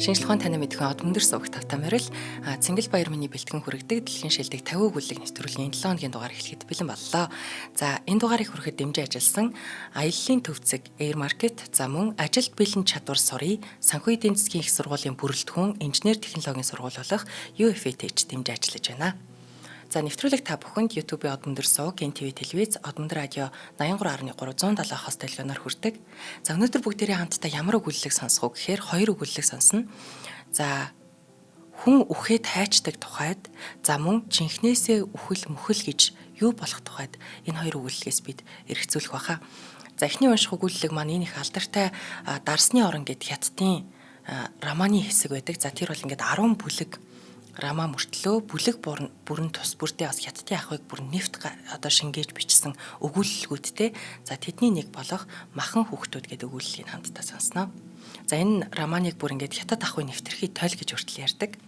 Шинжлэх ухаан таны мэдхэн од мөндөр сувг тавтай морил Цэнгэл баяр миний бэлтгэн хүргэдэг дэлхийн шилдэг 50 өгүүлэг нэвтрүүлгийн 7 хоногийн дугаар эхлэхэд бэлэн боллоо. За энэ дугаарыг хүрэхэд дэмжин ажилласан аяллаа төвцөг Air Market, за мөн ажилд бэлэн чадвар сурыг санхүү эдийн засгийн их сургуулийн бүрэлдэхүүн инженер технологийн сургууль болох UFTH дэмжин ажиллаж байна. За нэвтрүүлэг та бүхэнд YouTube-ийн Од өндөр сувг, NTV телевиз, Од өндөр радио 83.3 107 хос телевизээр хүрдэг. За өнөөдөр бүгдээрээ хамтдаа ямар өгүүлэлэг сонсох вэ гэхээр хоёр өгүүлэлэг сонсно. За хүн үхээд хайчдаг тухайд, за мөн жинхнээсээ үхэл мөхөл гэж юу болох тухайд энэ хоёр өгүүлэлгээс бид эргцүүлэх баха. За эхний унших өгүүлэлэг маань энэ их алдартай Дарсны орон гэд хятадын романы хэсэг байдаг. За тэр бол ингээд 10 бүлэг рамаа мөртлөө бүлэг бүрэн тус бүрдээ бас хятадын ахуйг бүр нэвт одоо шингээж бичсэн өгүүлэлгүүдтэй. За тэдний нэг болох махан хүүхдүүд гэдэг өгүүллийг хамтдаа сонсноо. За энэ романыг бүр ингээд хятад ахуй нэвтрхий тойл гэж хүртэл ярьдаг.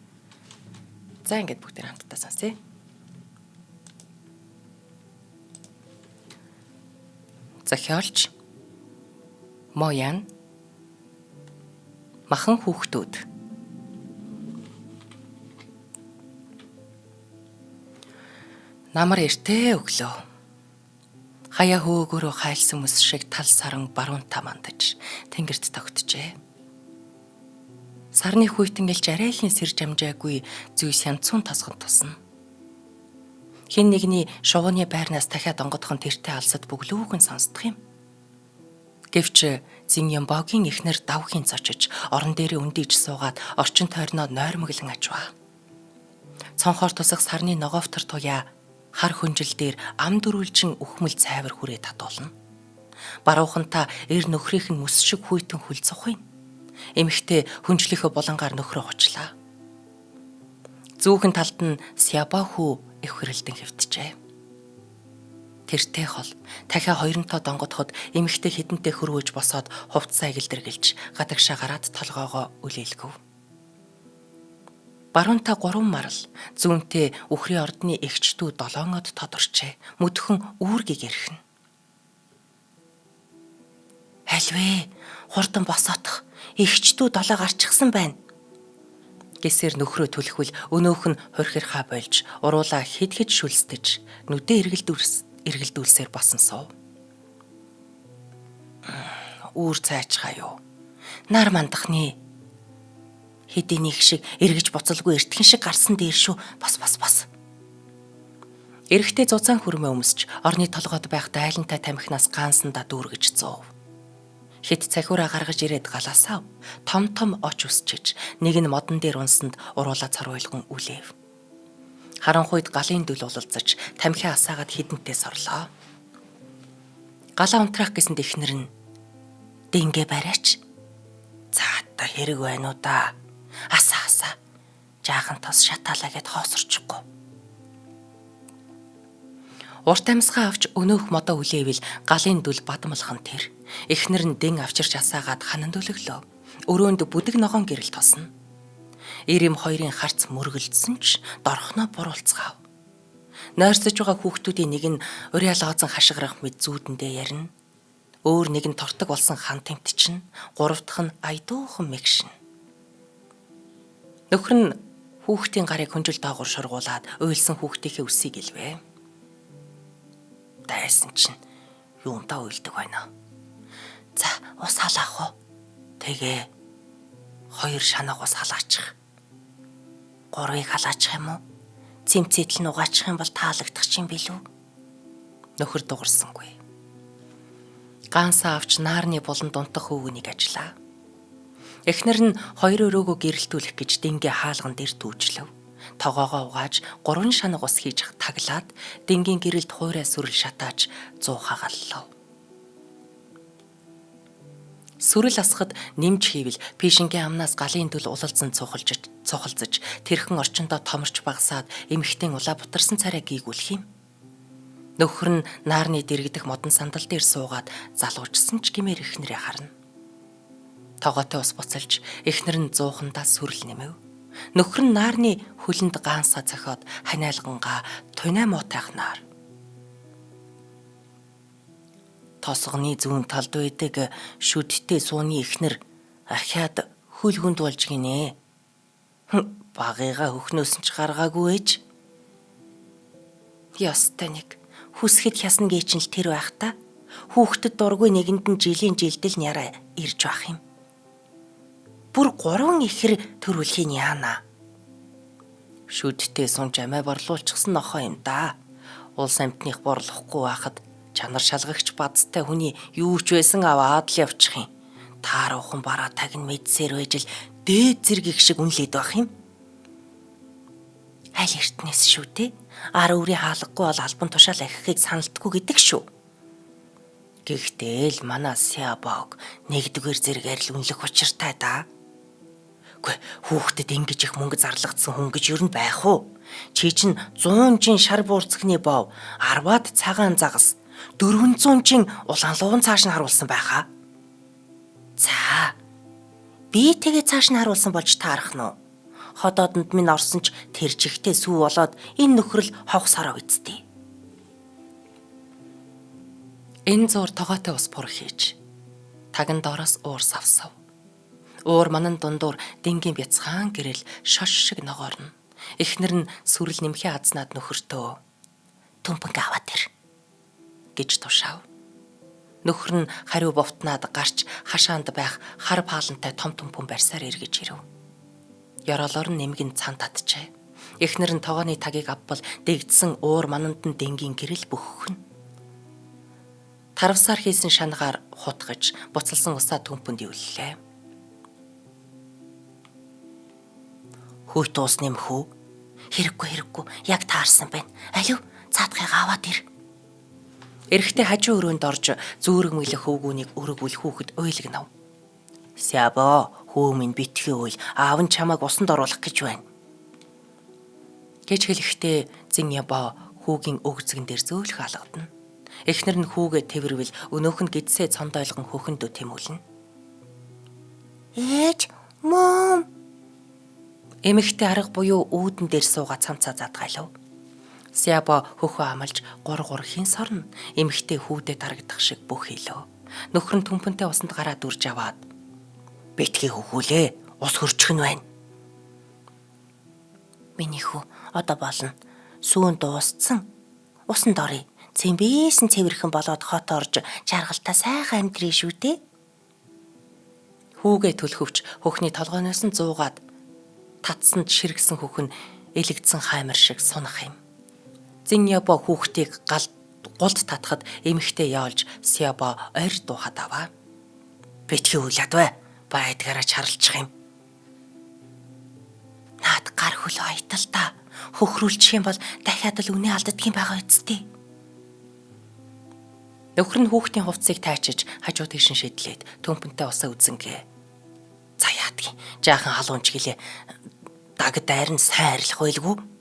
За ингээд бүгдээр хамтдаа сонсъё. Зохиолч Моян Махан хүүхдүүд. Намар эртээ өглөө. Хаяа хөөгөөрөө хайлсан мөс шиг тал саран баруунтаа мандаж тэнгэрт тогтжээ. Сарны хүйтэн гэлж арайлын сэрж амжаагүй зүй сянцун тосгон тусна. Хин нэгний шувууны байрнаас дахиад онгодхон тэртээ алсад бүглүүхэн сонсдох юм. Гэвч Зиньямбогийн эхнэр давхийн цочиж орон дээрээ өндийж суугаад орчин тойрноо нойрмоглон ажваа. Цонхоор тусах сарны ногоовтор туяа хар хүнжил дээр ам дөрвөлжин үхмэл цайвар хүрээ татуулна. Баруухантаа эр нөхрийнх нь мөс шиг хүйтэн хөл цухын. Эмэгтэй хүнжлийнхөө булангаар нөхрөө хучлаа. Зүүхэн талд нь Сяба хүү их хэрэлдэн хэвтжээ. Тэртээ хол дахиа хоёрынтоо донгодоход эмэгтэй хідэнтэй хөрвөөж босоод хувцсаа эгэлдэргэлж гадагшаа гараад толгоогоо үлээлгэв. Баруунтаа 3 марал, зүүнтэй үхрийн ордны эгчдүү долоонод тодорчээ. Мөдхөн үүргийг эрхнэ. Альвэ, хурдан босоотох. Эгчдүү долоо гарчихсан байна. Гэсээр нөхрөө түлхвэл өнөөх нь хурхирхаа болж, уруулаа хэд хэд шүлстэж, нүдээ эргэлдүүлсээр босон суув. Үүр цайчхаа юу? Нар мандахны хэдийн нэг шиг эргэж буцалгүй эртхэн шиг гарсан дээр шүү. Бос бос бос. Эрэхтэй зузаан хөрмөө өмсч орны толгойд байх дайлантай тамхинаас гаансандаа дүүргэж зуув. Хэд цахиураа гаргаж ирээд галаасаа том том оч үсчиж нэг нь модон дээр унсанд уруулаа цар уйлган үлээв. Харанхуйд галын дүл уулзаж тамхи асаагаад хідэнтэй сорлоо. Галаа унтраах гэсэнд эхнэр нь дэнгэ бариач. За та хэрэг байна уу да? Асаа асаа. Жаахан тос шатаалаа гэд хоосорчихгүй. Урт амьсгаа авч өнөөх модоо үлээвэл галын дүл бадмалхан тэр. Эхнэр нь дэн авчирч асаагаад хананд өлөглөө. Өрөөнд бүдэг ногоон гэрэл тосно. Ирэм хоёрын харц мөргөлдсөн ч дорхноо буруулцгаав. Нойрсож байгаа хүүхдүүдийн нэг нь уриал оозон хашгирах мэд зүүдэндээ ярина. Өөр нэг нь тортог болсон хан тэмтчин, гурав дахь нь аядуухан мэгшин. Нөхөр нь хүүхдийн гарыг хүнжил доогуур шургуулад уйлсан хүүхдийнхээ үсийг илвэ. Дайсан чинь юунтаа уйлдаг байна. За ус халаах уу? Тэгээ 2 шанаг ус халаачих. 3-ыг халаачих юм уу? Цэмцэтэл нь угаачих юм бол таалагдах чинь билүү? Нөхөр дуурсангүй. Гансаа авч наарны буланд унтах өвгөнийг ажиллаа. Эхнэр нь хоёр өрөөгөө гэрэлтүүлэх гэж дэнгээ хаалган дээр түүжлэв. Тогоогоо угааж 3 шанаг ус хийж таглаад дэнгийн гэрэлд хуурай сүрэл шатааж зуухагаллав. Сүрэл асахад нэмж хийвэл пишингийн амнаас галын дүл улалзан цухалзаж тэрхэн орчиндөө томорч багасаад эмэгтэйн улаа бутарсан царай гийгүүлэх юм. Нөхөр нь наарны дэрэгдэх модон сандал дээр суугаад залуучсан ч гэмээр эхнэрээ харна. Тогоотой ус буцалж эхнэр нь зуухандаа сүрэл нэмэв. Нөхөр нь наарны хөлөнд гаансаа цохиод ханиалгангаа туйнаа муутайхнаар. Тосгоны зүүн талд байдаг шүдтэй сууны эхнэр ахиад Хөл хүнд болж гинэ. Багыгаа хөхнөөс нь ч гаргаагүй ээж. Ёстой нэг хүсгэд хясна гээчин л тэр байх та. Хүүхдэд дургүй нэгэнд нь жилийн жилдэл няраа ирж байх юм. Бүр 3 ихэр төрүүлхийн яана. Шүдтэй сунж амиа борлуулчихсан нохоо юм да. Улс амьтных борлохгүй байхад чанар шалгагч базтай хүний юу ч байсан аваад л явчих юм. Тааруухан бараа таг нь мэдсээр байж л дээд зэрэг их шиг үнэлээд байх юм. Аль эртнээс шүү дээ. Ар өөрийн хаалгагүй бол албан тушаал ахихыг саналтгүй гэдэг шүү. Гэхдээ л манай Сябог нэгдүгээр зэрэгээр л үнэлэх учиртай да. Үгүй хүүхдэд ингэж их мөнгө зарлагдсан хүн гэж ер нь байх уу? Чи чинь 100 жин шар буурцгны бов, 10-аад цагаан загас, 400 жин улаан луган цааш нь харуулсан байхаа. За. Би тэгээ цааш нь харуулсан болж таарах нь уу? Ходоодонд минь орсон ч тэр чигтээ сүү болоод энэ нөхрөл ховх сараа үсттэй. Энэ зуур тогоотой ус пур хийж таган доороос уур савсав. Уур манан дундуур дэнгийн бяцхан гэрэл шош шиг ногоорно. Эхнэр нь сүрэл нэмхээ азнаад нөхөртөө Төмпөнг аваад ир гэж тушаав. Нөхөр нь хариу бовтнаад гарч хашаанд байх хар паалантай том төмпөн барьсаар эргэж ирэв. Ёроолоор нь нэмгэн цан татжээ. Эхнэр нь тогооны тагийг авбал дэгдсэн уур мананд нь дэнгийн гэрэл бөхөхнө. Тарвсаар хийсэн шанагаар хутгаж буцалсан усаа төмпөнд ивллээ. Хүйт уус нэмэх үү? Хэрэггүй хэрэггүй. Яг таарсан байна. Алив цаадахыг аваад ир. Эрэгтэй хажуу өрөөнд орж зүүрэг мөглөх хөвгүүнийг өргөвл хүүхэд уйлгнав. Сябо хүү минь битгий уйл. Аав нь чамайг усанд оруулах гэж байна. Гэж хэлэхдээ зин ябо хүүгийн өгзгэн дээр зөөлх алгадна. Эхнэр нь хүүгээ тэрвэл өнөөх нь гидсээ цондойлгон хөхөндөө тэмүүлнэ. Ээж, мом. Эмэгтэй арга буюу үүдэн дээр суугаа цамцаа задгайлав. Сябо хөхөө амлж гур гур хин сорно. Эмэгтэй хүүдээ дарагдах шиг бүх хэлв. Нөхөр нь түмпэнтэй усанд гараад үрж аваад битгий хөхүүлээ. Ус хөрчих нь байна. Миний хүү одоо болно. Сүүн дууссан. Усанд оръё. Цэмбээсэн цэвэрхэн болоод хот орж жаргалтай сайхан амьдрий шүү дээ. Хүүгээ төлхөвч хөхний толгойноос нь зуугаад татсанд ширгсэн хөх нь элэгдсэн хаймар шиг сунах юм. Зин ябо хүүхдийг гал гулд татхад эмэгтэй яолж Сябо ойр дуухад аваа. Битгий үйлээд бай. Байдгаараа чарлчих юм. Наад гар хөлөө аятал та. Хөхрүүлчих юм бол дахиад л үнэ алддаг юм байгаа үсттэй. Нөхөр нь хүүхдийн хувцсыг тайчиж хажуу тийш нь шидлээд төмпөнтэй усаа үзэнгээ. За яадгийн. Жаахан халуун ч гэлээ. Даг дайр нь сайн арилах байлгүй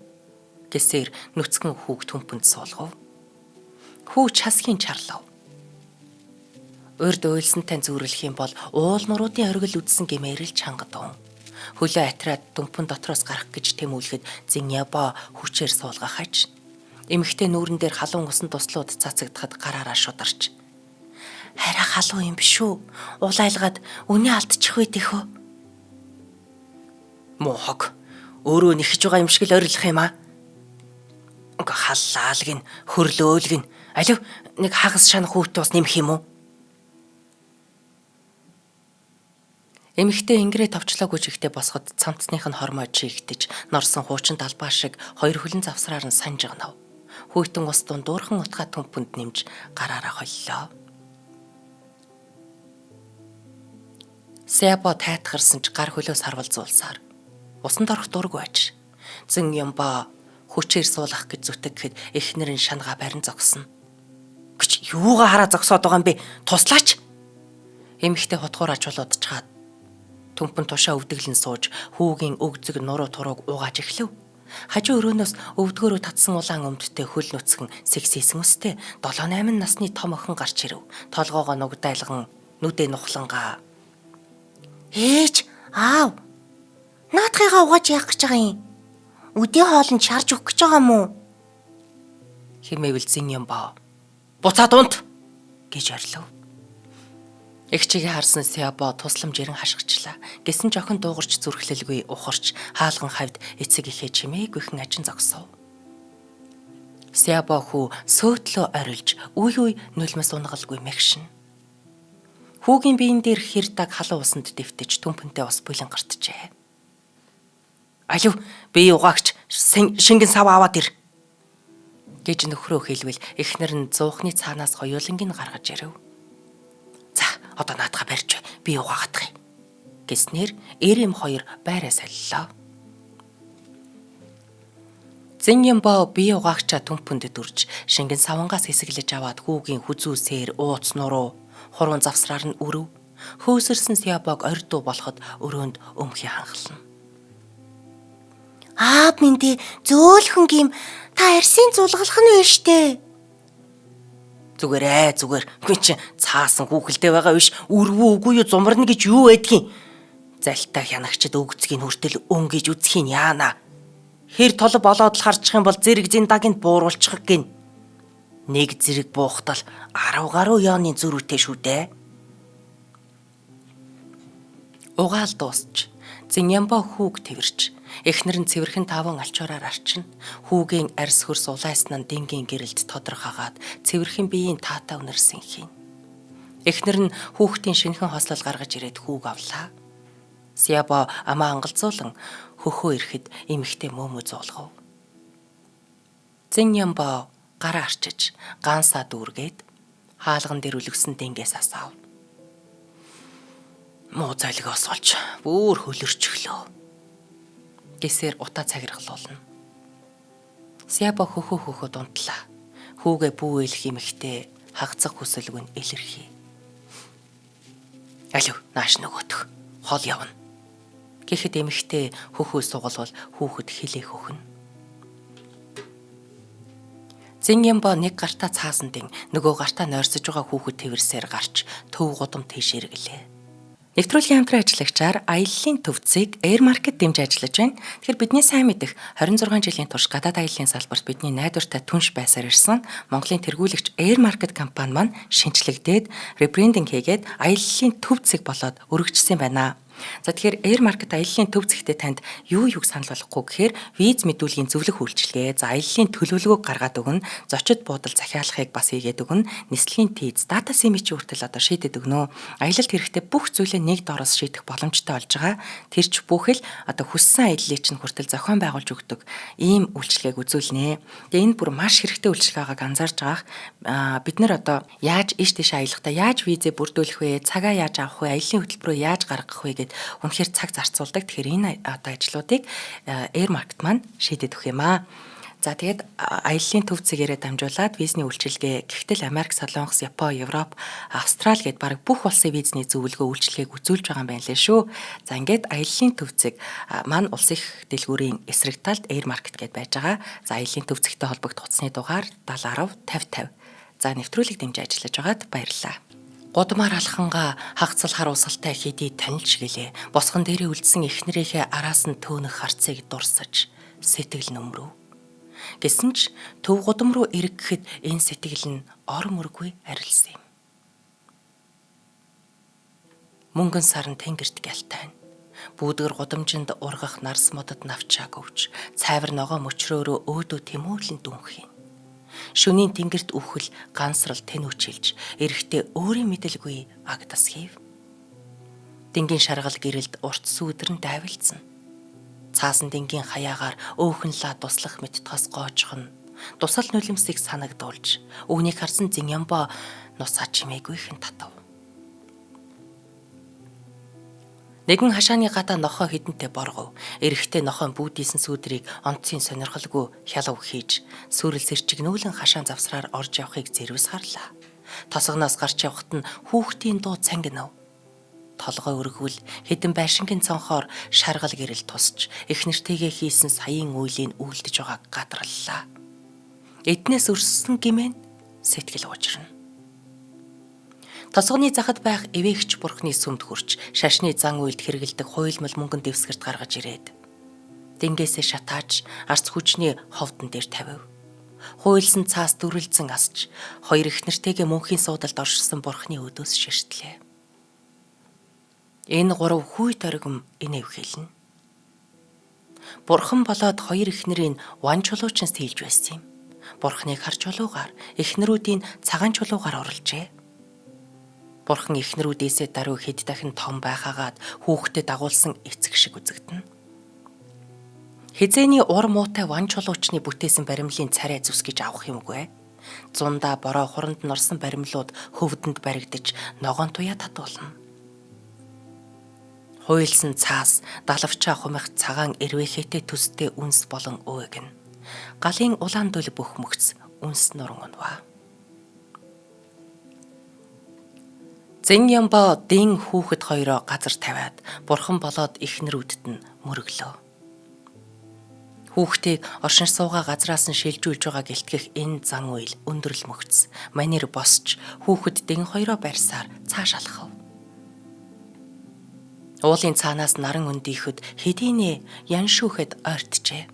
гэсээр нүцгэн хүүг төмпөнд суулгав. Хүү часхийн чарлав. Урд уйлсантай зүүрлэх юм бол уул нуруудын оргил үдсэн гэмээр л чангадав. Хөлөө атраад дүмпэн дотроос гарах гэж тэмүүлэхэд зин ябо хүчээр суулгах аж. Эмэгтэй нүүрэн дээр халуун усан туслууд цацагдахад гараараа шударч. Хараа халуун юм биш үү? Улайлгаад үнэ алдчих вэ тэхөө. Муухог. Өөрөө нэхэж байгаа юм шиг л орилох юм аа. Ингээ халлаал гин, хөрлөөл гин. Алив нэг хагас шан хүүт ус нэмэх юм уу? Эмэгтэй ингэрээ товчлоогүй чигтээ босоход цамцных нь хормой чийгтэж, норсон хуучин далбаа шиг хоёр хөлн завсраар нь санжигнав. Хүйтэн ус дунд дуурхан утгаа төмпөнд нэмж гараараа холлоо. Сябо тайтгарсан ч гар хөлөө сарвалзуулсаар усанд орох дургүй аж. Зэн юмба хүчээр суулгах гэж зүтгэхэд эхнэр нь шангаа барин зогсно. Гэж юугаа хараа зогсоод байгаа юм бэ? Туслаач. Эмэгтэй хутгуур ачуулуудчаад төмпөн тушаа өвдөглөн сууж хүүгийн өгзөг нуруу турууг угааж эхлэв. Хажуу өрөөнөөс өвдгөөрөө татсан улаан өмдтэй хөл нүцгэн сэгсээсэн өстэй 7 8 насны том охин гарч ирэв. Толгоогоо нугдайлган нүдээ нухлангаа. Ээж, аав. Наадхыгаа угааж яах гэж байгаа юм? Үдээ хоолнд шарж өгөх гэж байгаа юм уу? Химээвэл зин юм баа. Буцаад унт гэж орлов. Эгчигээ харсан Сябо тусламж ирэн хашгичлаа. Гэсэн ч охин дуугарч зүрхлэлгүй ухарч хаалган хавьд эцэг эхээ чимээгүйхэн ажин зогсов. Сябо хүү сөөтлөө орилж үе үе нулимс унгалгүй мэгшин. Хүүгийн биен дээр хэр даг халуун усанд дэвтэж түмпэнтэй ус булан гартжээ. Алив би угаагч шингэн сав аваад ир гэж нөхрөө хэлвэл эхнэр нь зуухны цаанаас хоёуланг нь гаргаж ирэв. За одоо наадхаа барьж би угаагаадах юм гэснээр эрэм хоёр байраа солилоо. Зиньямбо бие угаагчаа түмпэнд дүрж шингэн савангаас хэсэглэж аваад хүүгийн хүзүүсээр ууц нуруу хуруун завсраар нь өрөв. Хөөсөрсөн Сябог ордуу болоход өрөөнд өмхий хангална. Аав минь дээ зөөлхөн гим та арсын зулгалах нь вэ штэ. Зүгээр зүгээр. Үгүй чи цаасан хүүхэлдэй байгаа биш. Өрвөө үгүй юу зумарна гэж юу байдгийг. Залтай хянагчд өгцгийг хүртэл өнгөж үзхийг яана. Хэр тол болоод л харчих юм бол зэрэг зиндаг нь бууруулчих гин. Нэг зэрэг буухтал 10 гаруй ёоны зөрүүтэй шүү дээ. Угаал дуусч Зиньямбо хүүг тэрч эхнэр нь цэвэрхэн таван алчуураар арчна. Хүүгийн арьс хөрс улайсан нь дингийн гэрэлд тодорхоогоод цэвэрхэн биеийн таатай үнэрсэн хийн. Эхнэр нь хүүхдийн шинэхэн хослол гаргаж ирээд хүүг авлаа. Сябо амаа ангалзуулан хөхөө ирэхэд эмэгтэй мөөмөө зуулгав. Зиньямбо гараа арчиж ганцаа дүүргээд хаалган дээр үлгсэн дингээс асаав. Муу зайлгоос олж бүр хөлөрчихлөө. Гэсээр утаа цагиргалуулна. Сябо хөхөө хөхөө дунтлаа. Хүүгээ бүү илэх эмэгтэй хагацах хүсэлгүй нь илэрхий. Алив нааш нөгөөх хол явна. Гэхэд эмэгтэй хөхөө сугалвал хүүхэд хилээ хөхнө. Зиньямбо нэг гартаа цаасан дэн нөгөө гартаа нойрсож байгаа хүүхэд тэрсээр гарч төв гудам тийш эргэлээ. Нэвтрүүлгийн хамтран ажиллагчаар аяллаа төвцгийг Air Market дэмж ажиллаж байна. Тэгэхээр бидний сайн мэдэх 26 жилийн турш гадаад аяллаа салбарт бидний найдвартай түнш байсаар ирсэн Монголын тэргүүлэгч Air Market компани маань шинчлэгдээд ребрендинг хийгээд аяллаа төв зэг болоод өргөжсөн байна. За тэгэхээр Air Market аяллаа төв зэгтээ танд юу юг санал болгохгүй гэхээр виз мэдүүлгийн зөвлөх үйлчилгээ, за аяллаа төлөвлөгөөг гаргаад өгнө, зочид буудал захиалахыг бас хийгээд өгнө, нислэгийн тийз, дата симич хүртэл одоо шийдэд өгнө. Аялалд хэрэгтэй бүх зүйлээ нэг доороос шийдэх боломжтой болж байгаа. Тэр ч бүхэл одоо хүссэн аяллыг чинь хүртэл зохион байгуулж өгдөг ийм үйлчилгээг үзүүлнэ. Тэгээ энэ бүр маш хэрэгтэй үйлчилгээ байгааг анзаарч байгаах. Бид нар одоо яаж ийш тийш аялахдаа яаж визээ бүрдүүлэх вэ, цагаа яаж авах вэ, аяллаа хөтөлбөрөө яаж гаргах вэ гэд үнэхээр цаг зарцуулдаг. Тэгэхээр энэ одоо ажлуудыг Air Market маань шийдэд өгөх юм аа. За тэгээд аяллаа төв цэгээрээ дамжуулаад визний үйлчилгээ гэхдээ л Америк, Солонгос, Япон, Европ, Австрали гээд бараг бүх улсын визний зөвлөгөө үйлчилгээг үзүүлж байгаа юм байна лээ шүү. За ингээд аяллаа төв цэг маань улс их дэлгүүрийн эсрэг талд Air Market гээд байж байгаа. За аяллаа төв цэгтэй холбогдох утасны дугаар 70 10 50 50. За нэвтрүүлэг дэмжиж ажиллаж байгаад баярлалаа. Гудмаар алхангаа хагцал хар усалтай хэдий танилж гэлээ. Босгон дээрээ үлдсэн эхнэрийнхээ араас нь төөнөх харцыг дурсаж сэтгэл нөмрөв. Гэсэн ч төв гудам руу эргэхэд энэ сэтгэл нь ор мөргүй арилсан юм. Мөнгөн сарн тэнгэрт гялтайн. Бүүдгэр гудамжинд ургах нарс модод навчааг өвч, цайвар ногоо мөчрөөрөө өөдөө тэмүүлэн дүнх юм. Шөнийн тэнгэрт үхэл гансрал тэнүүчилж, эрэхтээ өөрийн мэдэлгүй агдас хийв. Дингийн шаргал гэрэлд урт сүүдэр нь дайвалдсан. Цаасан дингийн хаяагаар өөхөнлаа туслах мэт тос гоожхон тусал нулимсыг санагдуулж, үүнийг харсан Зиньямбо нусаа чимээгүйхэн татав. Нэгэн хашааны гадаа нохоо хідэнтэй боргов. Эрэхтэй нохоо бүүдийсэн сүүдрийг онцгийн сонирхолгүй хялав хийж, сүрэл сэрчигнүүлэн хашаан завсраар орж явахыг зэрвс харлаа. Тосгоноос гарч явхад нь хүүхдийн дуу цангинав. Толгой өргөвл хідэн байшингийн цонхоор шаргал гэрэл тусч, эх нэртэйгээ хийсэн саяын үйлийн үйлдэж байгааг гадраллаа. Эднээс өрссөн гимэн сэтгэл уужирна. Тосгоны захад байх эвээгч бурхны сүмд хүрч шашны зан үйлд хэрэгэлдэг хуйлмал мөнгөн дэвсгэрт гаргаж ирээд дингээсээ шатааж арц хүчний ховдон дээр тавив. Хуйлсан цаас дүрэлзэн асч хоёр их нэртэйгээ мөнхийн суудалд оршсон бурхны өдөөс ширтлээ. Энэ гурав хүй торгом инэв хэлнэ. Бурхан болоод хоёр эхнэрийг ван чулуучинс тийлж байсан юм. Бурханыг хар чулуугаар, эхнэрүүдийн цагаан чулуугаар орлжээ. Бурхан эхнэрүүдээсээ даруй хэд дахин том байхаагаад хүүхдэд дагуулсан эцэг шиг үзэгдэнэ. Хизээний ур муутай ван чулуучны бүтээсэн баримлын царай зүсгэж авах юмгүй. Зундаа бороо хуранд норсон баримлууд хөвдөнд баригдаж ногоон туяа татуулна. Хуйлсан цаас далавчаа хумих цагаан эрвээхээтэй төстэй үнс болон өөгнө. Галын улаан дөл бүх мөгц үнс нуран унваа. Зэн ямбо дэн хүүхэд хоёроо газар тавиад бурхан болоод эхнэрүүдэд нь мөрөглөө. Хүүхдийг оршин суугаа газраас нь шилжүүлж байгаа гэлтгэх энэ зан үйл өндөрлөмөгц мөгц. Манер босч хүүхэд дэн хоёроо барьсаар цааш алхав. Уулын цаанаас наран өндийхөд хэдийнэ яншүүхэд ойртжээ.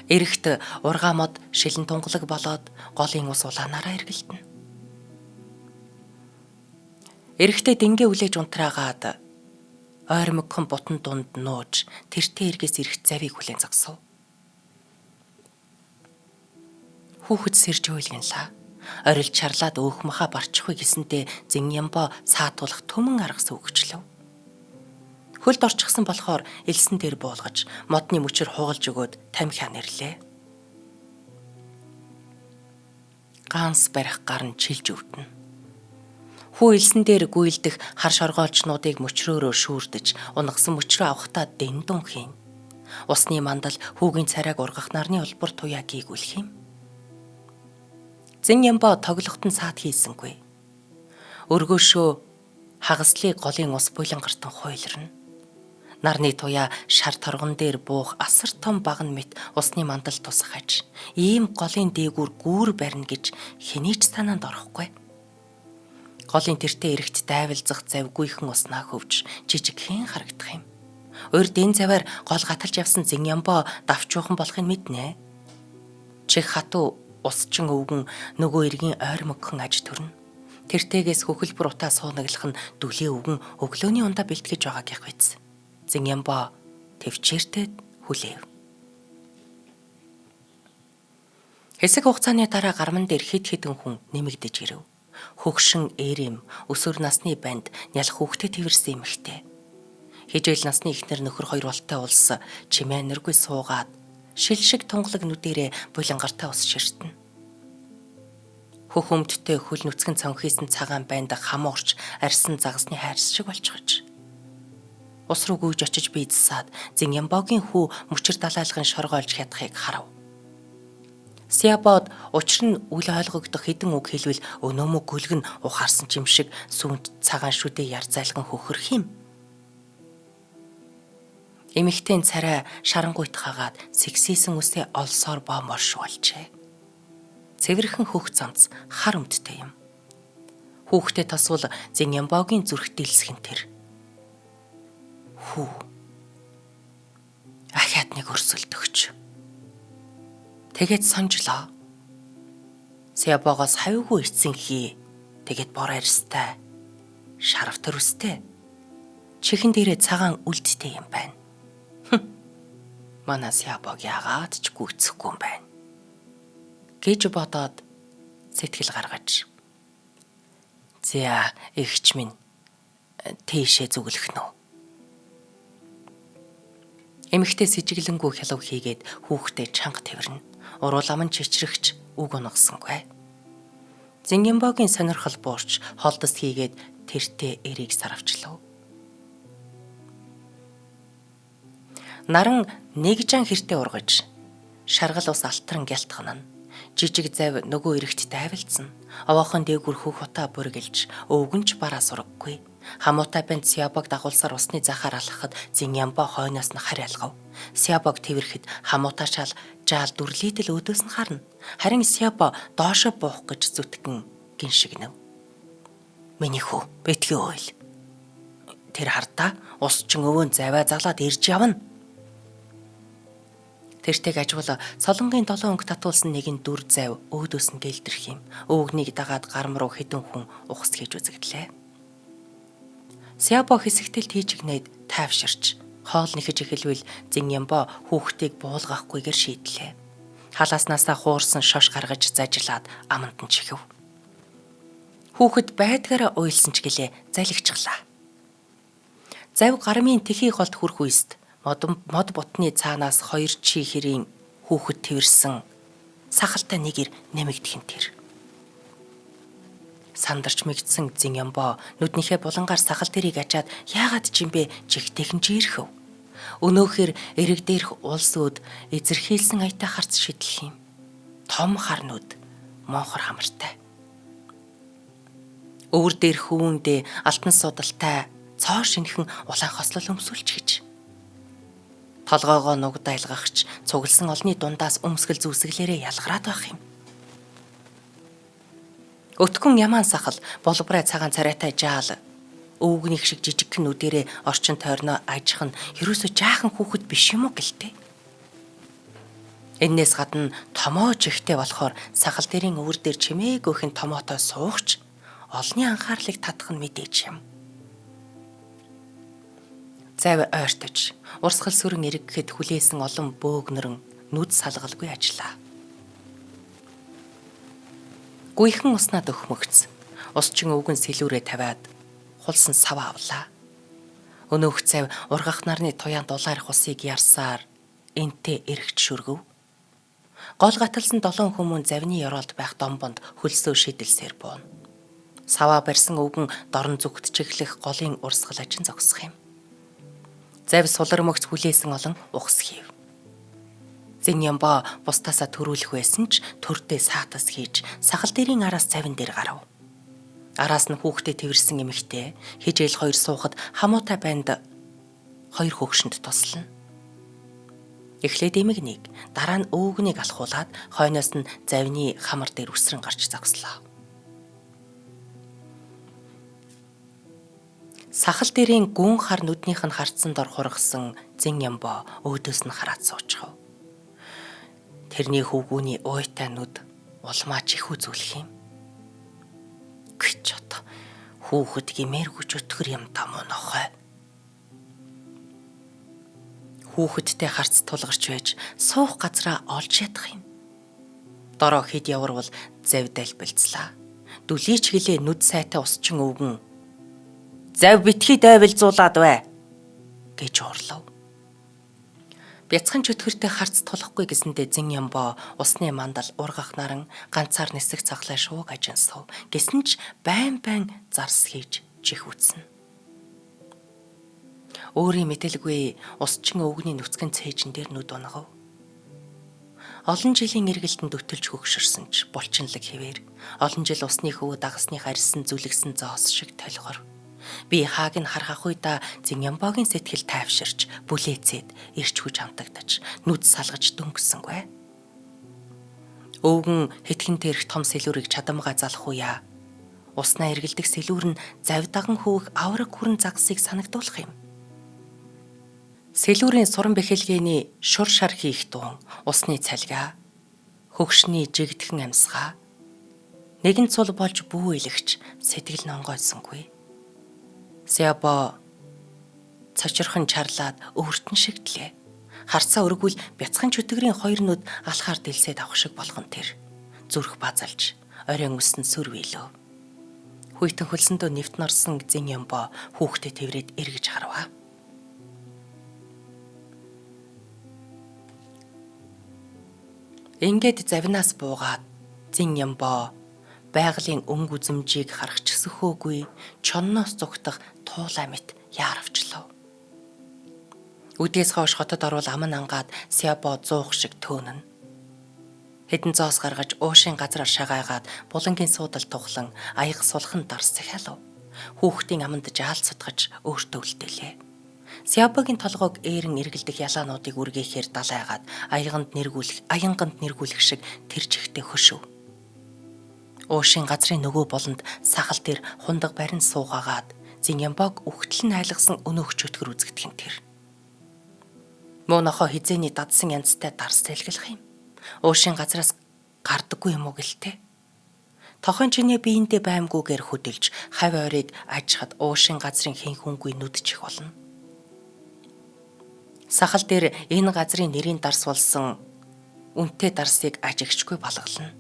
Эрэхт ургаа мод шилэн тунгалаг болоод голын ус улаанаараа эргэлдэнэ. Эрэхтээ дэнгээ үлээж унтраагаад ойрмогхон бутан дунд нууж тэртээ эргээс ирэх завийг хүлээн зогсов. Хүүхэд сэрж уйлгэнлаа. Орилж чарлаад өөх махаа барчихвэ гэсэнтээ зин ямбо саатуулах түмэн арга сүүгчлэв. Хөлд орчихсон болохоор элсэн дээр буулгаж модны мөчөр хугалж өгөөд тамхи нэрлээ. Ганс барих гар нь чилж өвдөнө. Хүү элсэн дээр гүйлдэх хар шоргоолжнуудыг мөчрөөрөө шүүрдэж унгасан мөчрөө авахтаа дэндүн хийн. Усны мандал хүүгийн царайг ургах нарны улбар туяа гийгүүлэх юм. Зин ямбо тоглохт нь саад хийсэнгүй. Өргөөшөө хагаслыг голын ус булангартан хуйлрна. Нарны туяа шар торгон дээр буух асар том багна мэт усны мандал тусах аж. Ийм голын дээгүүр гүүр барина гэж хэний ч санаанд орохгүй. Голын тэртээ эрэхт дайвалзах завгүйхэн уснаа хөвж жижигхэн харагдах юм. Урд энэ заваар гол гаталж явсан зин ямбо давчуухан болохыг мэднэ. Чих хатуу усчин өвгөн нөгөө эргийн ойрмогхон аж төрнө. Тэртээгээс хөхөлбөр утаа суунаглах нь дүлээ өвгөн өглөөний ундаа бэлтгэж байгаагийнх биз. Зин ямбо төвчээртэй хүлээв. Хэсэг хугацааны дараа гарман дээр хэд хэдэн хүн нэмэгдэж ирэв. Хөгшин эрэм өсвөр насны банд нялх хүүхдэд тэрсэн эмэгтэй. Хижээл насны эхнэр нөхөр хоёр болтой улс чимээ нэргүй суугаад шил шиг тунгалаг нүдэрээ булангартай ус ширтэнэ. Хөх өмдтэй хөл нүцгэн цонхийсэн цагаан банд хамуурч арьсан загасны хайрс шиг болчихож. Ус руу гүйж очиж бийдсаад Зинямбогийн хүү мөчөр далайлгын шоргоолж хядахыг харав. Сябод учир нь үл ойлгогдох хэдэн үг хэлвэл өнөөмө гүлг нь ухаарсан ч юм шиг сүүнд цагаан шүдээ яр зайлган хөхөрх юм. Эмэгтэйн царай шарангуйт хагаад сэгсээсэн үсээ олсоор боомор шуулжээ. Цэвэрхэн хөх цамц хар өмдтэй юм. Хүүхдээ тосвол Зинямбогийн зүрх дэлсэх нь тэр. Хүү. Ахиад нэг өрсөлдөгч. Тэгээд сонжлоо. Сябогоос хавьгүй ирсэн хий. Тэгээд бор арьстай. Шарав төрөстэй. Чихэн дээрээ цагаан үлдтэй юм байна. Манай Сябог яагаад ч гүйцэхгүй юм байна гэж бодоод сэтгэл гаргаж. Зя эгч минь тийшээ зүглэх нь үү? Эмэгтэй сэжиглэнгүү хялав хийгээд хүүхдээ чанга тэрнэ. Уруулам нь чичрэгч үг унгасангүй. Зингембогийн сонирхол буурч холдос хийгээд тэртээ эрийг саравчлав. Наран нэг жан хэртэ ургаж шаргал ус алтран гялтганана. Жижиг зав нөгөө эрэгт тайвалцсан. Овоохон дээгүр хөх утаа бүргэлж өвгөнч бараа сураггүй. Хамуутай банд Сябог дагуулсаар усны захаар алхахад Зинямбо хойноос нь харь алгав. Сябог тэрхэд хамуутай шал жаал дүрлийтэл өөдөөс нь харна. Харин Сябо доошо буух гэж зүтгэн гиншигнэв. Миний хүү битгий ойл. Тэр хардаа ус чин өвөн завай залаад ирж явна. Тэртэйг ажвал солонгийн долоон өнгө татуулсан нэгэн дүр зав өөдөөс нь гэлдэрх юм. Өвгнийг дагаад гарам руу хэдэн хүн ухас хийж үзэгдлээ. Сябо хэсэгтэл тийжигнээд тайвширч хоол нэхэж эхэлвэл Зиньямбо хүүхдийг буулгахгүйгээр шийдлээ. Халааснасаа хуурсан шош гаргаж зажлаад аманд нь чихв. Хүүхэд байдгаараа уйлсан ч гэлээ залгичихлаа. Зав гармын тэхий голд хүрэх үест мод бутны цаанаас хоёр чи хэрийн хүүхэд тэрсэн сахалтай нэгэр нэмэгдэх нь тэр. Сандарч мэгдсэн Зиньямбо нүднийхээ булангаар сахал дэрийг ачаад яагаад ч юм бэ жигтэйхэн жирэхэв. Өнөөхөр эрэг дээрх улс өд эзэрхийлсэн аятай харц шидлэх юм. Том хар нүд монхор хамартай. Өвөр дээр хөвөндөө алтан судалтай цоо шинхэн улаан хослол өмсүүлж гэж. Толгоогоо нугдайлгахч цугласан олны дундаас өмсгөл зүсгэлээрээ ялгараад байх юм. Өтгөн ямаан сахал болбрай цагаан царайтай жаал өвгнийх шиг жижигхэн нүдэрээ орчин тойрноо ажих нь ерөөсөө жаахан хүүхэд биш юм уу гэлтэй. Эннээс гадна томоо чихтэй болохоор сахал дэрийн өвөр дээр чимээгүйхэн томоотой суугч олны анхаарлыг татах нь мэдээж юм. Зав ойртож урсгал сүрэн эргэхэд хүлээсэн олон бөөгнөрөн нүд салгалгүй ажиллаа. Гүйхэн уснаа дөхмөгц. Усчин өвгөн сэлүүрээ тавиад хулсан сав авлаа. Өнөөх цав ургах нарны туяан дулаарх усыг ярьсаар энтэй эргэж шүргэв. Гол гаталсан долоон хүмүүн завны ёроолд байх домбонд хөлсөө шидэлсээр бууна. Саваа барьсан өвгөн дорн зүгт чиглэх голын урсгал ачин зогсох юм. Зав сулар мөгц хүлээсэн олон ухс хийв. Зиньямбо бусдаасаа төрүүлэх байсан ч төрдөө саатас хийж сахал дэрийн араас завин дээр гарав. Араас нь хүүхдээ тэрсэн эмэгтэй хижээл хоёр суухад хамуутай банд хоёр хөгшөнд туслана. Эхлээд эмэгнийг, дараа нь өвгнийг алхуулаад хойноос нь завны хамар дээр үсрэн гарч зогслоо. Сахал дэрийн гүн хар нүднийх нь харцсан дор хургасан Зиньямбо өөдөөс нь хараад суучхав. Тэрний хөвгүүний уйтай нүд улмаа чихүү зүлэх юм. Гэж одоо хүүхэд гимээргүй чөтгөр юм там уу нохой. Хүүхэдтэй харц тулгарч байж суух газраа олж ядах юм. Дороо хэд яварвал зав дальбилцлаа. Дүлийч гэлээ нүд сайтай усчин өвгөн. Зав битгий дайвалзуулаад бай гэж уурлав. Бяцхан чөтгөртэй харц тулахгүй гэсэндээ Зиньямбо усны мандал ургах наран ганцаар нисэх цаглаа шууг ажин сув. Гэсэн ч байн байн зарс хийж чих үтсэн. Өөрийн мэдэлгүй усчин өвгний нүцгэн цээжин дээр нүд унгав. Олон жилийн эргэлтэнд өтөлж хөгшөрсөн ч булчинлаг хэвээр олон жил усны хөвөө дагасных арьсан зүлэгсэн зоос шиг толгор. Би хааг нь харах уйдаа Зиньямбогийн сэтгэл тайвширч, бүлээцээд, ирч хүч хамтагдаж, нүд салгаж дөнгөсөнгүй. Өвгөн хитгэн дээрх том сэлүүрийг чадамгаа залах уяа. Уснаа эргэлдэх сэлүүр нь завь даган хөвөх авраг хүрэн загсыг санагдуулах юм. Сэлүүрийн суран бэхэлгээний шур шар хийх дуун, усны цалгаа, хөгшний жигдхэн амьсгаа, нэгэн цул болж бүү илэгч сэтгэл нонгойсонгүй. Сябо цочирхон чарлаад өвөртөн шигдлээ. Харцаа өргүүл бяцхан чөтгөрийн хоёр нүд алхаар дэлсээд авах шиг болгон тэр. Зүрх базалж, оройн өсөн сүр вэлөө. Хүйтэн хөлсөндөө нэвтэн орсон Зиньямбо хүүхдээ тэврээд эргэж харваа. Ингээд завинаас буугаад Зиньямбо байгалийн өнгө үзэмжийг харах ч сөхөөгүй чонноос зүгтах туулай мэт яаравчлав. Үдээс хойш хотод орвол аман ангаад Сябо зуух шиг төөнөн. Хэдэн зоос гаргаж уушийн газраар шагайгаад булангийн суудал тухлан аяга сулхан дарс захиалав. Хүүхдийн аманд жаал сутгаж өөртөө үлдээлээ. Сябогийн толгойг ээрэн эргэлдэх ялаануудыг үргээхээр далайгаад аяганд нэргүүлэх шиг тэр чигтээ хөшөв. Уушийн газрын нөгөө болонд сахал дээр хундаг барин суугаагаад Зиньямбог үхтэл нь айлгсан өнөөх чөтгөр үзэгдэх нь тэр. Муу нохоо хизээний дадсан янзтай дарс зэлгэлэх юм. Уушийн газраас гардаггүй юм уу гэлтэй. Тохойн чиний биендээ баймгүйгээр хөдөлж хавь ойрыг ажихад уушин газрын хэн хүнгүй нүдчих болно. Сахал дээр энэ газрын нэрийн дарс болсон үнэтэй дарсыг ажигчгүй балгална.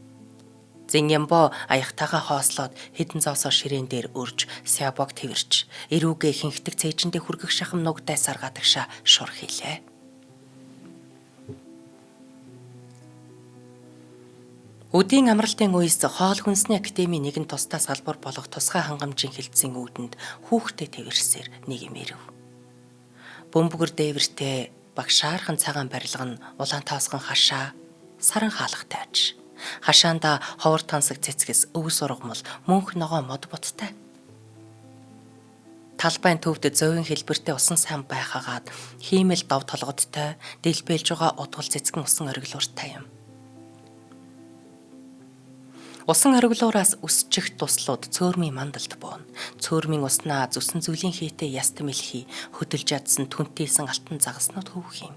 Зиньямбо аягтайгаа хоослоод хэдэн зоосоо ширээн дээр өрж сябог тэрч эрүүгээ хинхдэг цээжиндээ хүргэх шахам нугтай саргадагшаа шур хийлээ. Үдийн амралтын үеэс хоол хүнсний академийн нэгэн тусдаа салбар болох тусгай хангамжийн хэлтсийн үүдэнт хүүхдээ тэрсээр нэг юм ирэв. Бөмбөгөр дээвэртэй багшаархан цагаан барилга нь улаан тоосгон хашаа саран хаалгатай аж. Хашаанда ховор тансаг цэцгэс өвс ургамал мөнх ногоо мод боттой. Талбайн төвд зовин хэлбэртэй усан сан байхагаад хиймэл дов толгодтой дэлбэлж байгаа удгал цэцгэн усан ориглууртай юм. Усан ориглуураас өсчих туслууд цөөрмийн мандалд бууна. Цөөрмийн уснаа зүсэн зүйлийн хийтэй яст мэлхий хөдөлж ядсан түнтийсэн алтан загаснууд хөвөх юм.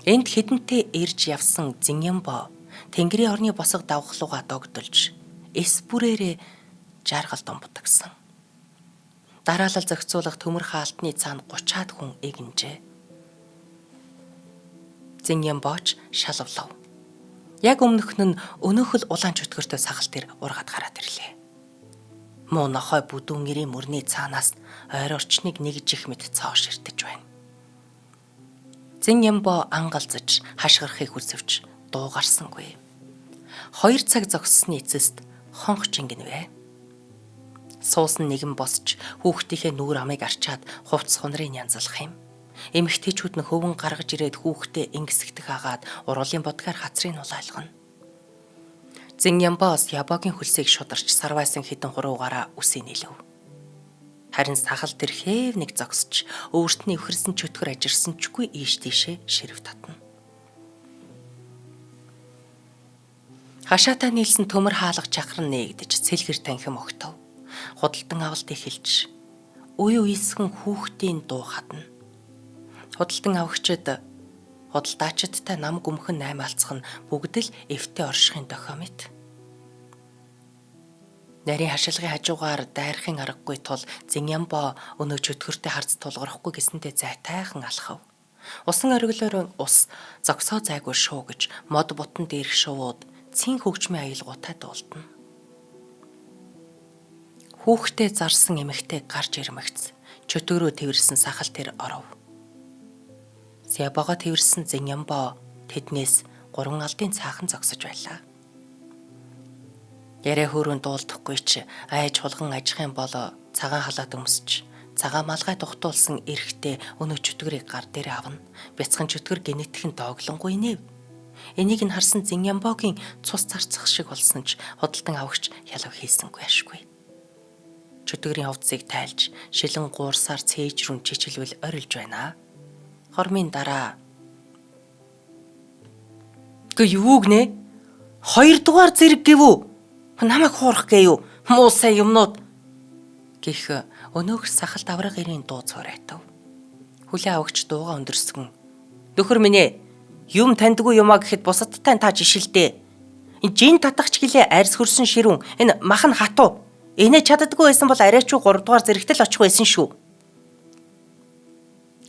Энд хэдэнтэй ирж явсан Зиньямбо Тэнгэрийн орны босго давхлууга догдолж эс бүрээрээ жаргал думбдагсан. Дараалал зохицуулах төмөр хаалтны цаана 30-аад хүн эгнжээ. Зиньямбоч шалавлав. Яг өмнөх нь өнөөхөл улаан чөтгөртэй сахал тэр ургаад гараад ирлээ. Муу нохой бүдүүн гэрийн мөрний цаанаас ойр орчныг нэгжих мэт цоо ширтэж байна. Зиньямбо ангалзаж хашгирахыг хүсвч дуу гарсангүй. 2 цаг зогссны эцэст хонх чингэнвэ. Суусан нэгэн босч хүүхдийнхээ нүүр амыг арчаад хувцас хунрыг янзлах юм. Эмэгтэйчүүд нь хөвөн гаргаж ирээд хүүхдээ ингэсгдэх агаад уруулын бодгаар хацрыг улайлгана. Зиньямбоос Ябогийн хөлсийг шударч сарвайсан хідэн хуруугаараа үсээ нийлэв. Харин сахал тэр хээв нэг зогсож өөрт нь өвхөрсөн чөтгөр ажирсан чгүй ийш тийшээ ширэв татна. Хашаатай нийлсэн төмөр хаалга чахран нээгдэж цэлгэр танхим огтов. Худалдан авалт эхэлж үе үесхэн хүүхдийн дуу хадна. Худалдан авагчид худалдаачидтай нам гүмхэн наймаалцах нь бүгд л эвтэй оршихын дохио мэт. Нарийн хашилгын хажуугаар дайрахын аргагүй тул Зиньямбо өнөө чөтгөртэй харц тулгархгүй гэсэнтэй зайтайхан алхав. Усан ориглоор ус зогсоо зайгүй шуу гэж мод бутан дээрх шувууд цэн хөгжмийн аялгуутай дуулдана. Хүүхдээ зарсан эмэгтэй гарч ирмэгц чөтгөрөө тэрсэн сахал тэр оров. Сябого тэрсэн Зиньямбо тэднээс 3 алдын цаахан зогсож байлаа. Яриа хөөрөн дуулдахгүй ч айж хулган ажихын бол цагаан халаат өмсч цагаан малгай тухтуулсан эрэхтэй өнөө чөтгөрийг гар дээр авна. Бяцхан чөтгөр генетик нь дооглонгүй нэ. Энийг нь харсан Зиньямбогийн цус зарцах шиг болсон ч худалдан авагч хялав хийсэнгүй ашгүй. Чөтгөрийн хувцсыг тайлж шилэн гуурсаар цээж рүү чичилвэл орилж байна. Хормын дараа Гэ юу гинэ? 2 дугаар зэрэг гэв үү? Намайг хуурах гээ юу? Муу сайн юмнууд гэх өнөөх сахалт авраг эрийн дуу цорайтав. Хүлээ авагч дууга өндөрсгөн. Нөхөр минь ээ, юм таньдгүй юмаа гэхэд бусадтай та жишэлдээ. Энэ жин татахч гэлээ арьс хөрсөн ширүүн. Энэ мах нь хатуу. Энэ чаддаггүй байсан бол арайч 3 дугаар зэрэгтэл очих байсан шүү.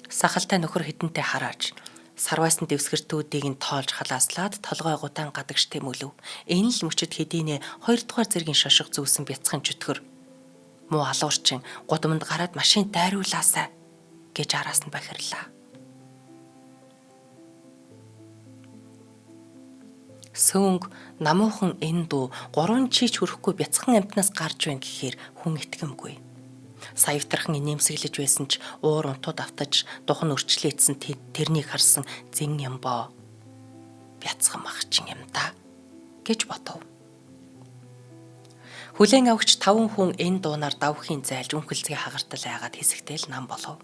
Сахалтай нөхөр хідэнтэй харааж сарвайсан дэвсгэртүүдийг нь тоолж халааслаад толгой гутаан гадагш тэмүүлв. Энэ л мөчөд хэдийнэ 2 дугаар зэргийн шошго зүүсэн бяцхан чөтгөр. Муу алуурчин гудамд гараад машин дайруулаасай гэж араас нь бахирлаа. Сөөнг намуухан энэ дуу 3 чийч хүрэхгүй бяцхан амтнаас гарч байна гэхээр хүн итгэмгүй. Саявтархан инээмсэглэж байсан ч уур унтууд автаж духан өрчлөөцсөн тэрнийг харсан Зиньямбо бяцхан махчин юм да гэж бодов. Хүлээн авагч 5 хүн энэ дуунаар давхын зайлж үнхэлцгээ хагартал айгаад хэсэгтэл нам болов.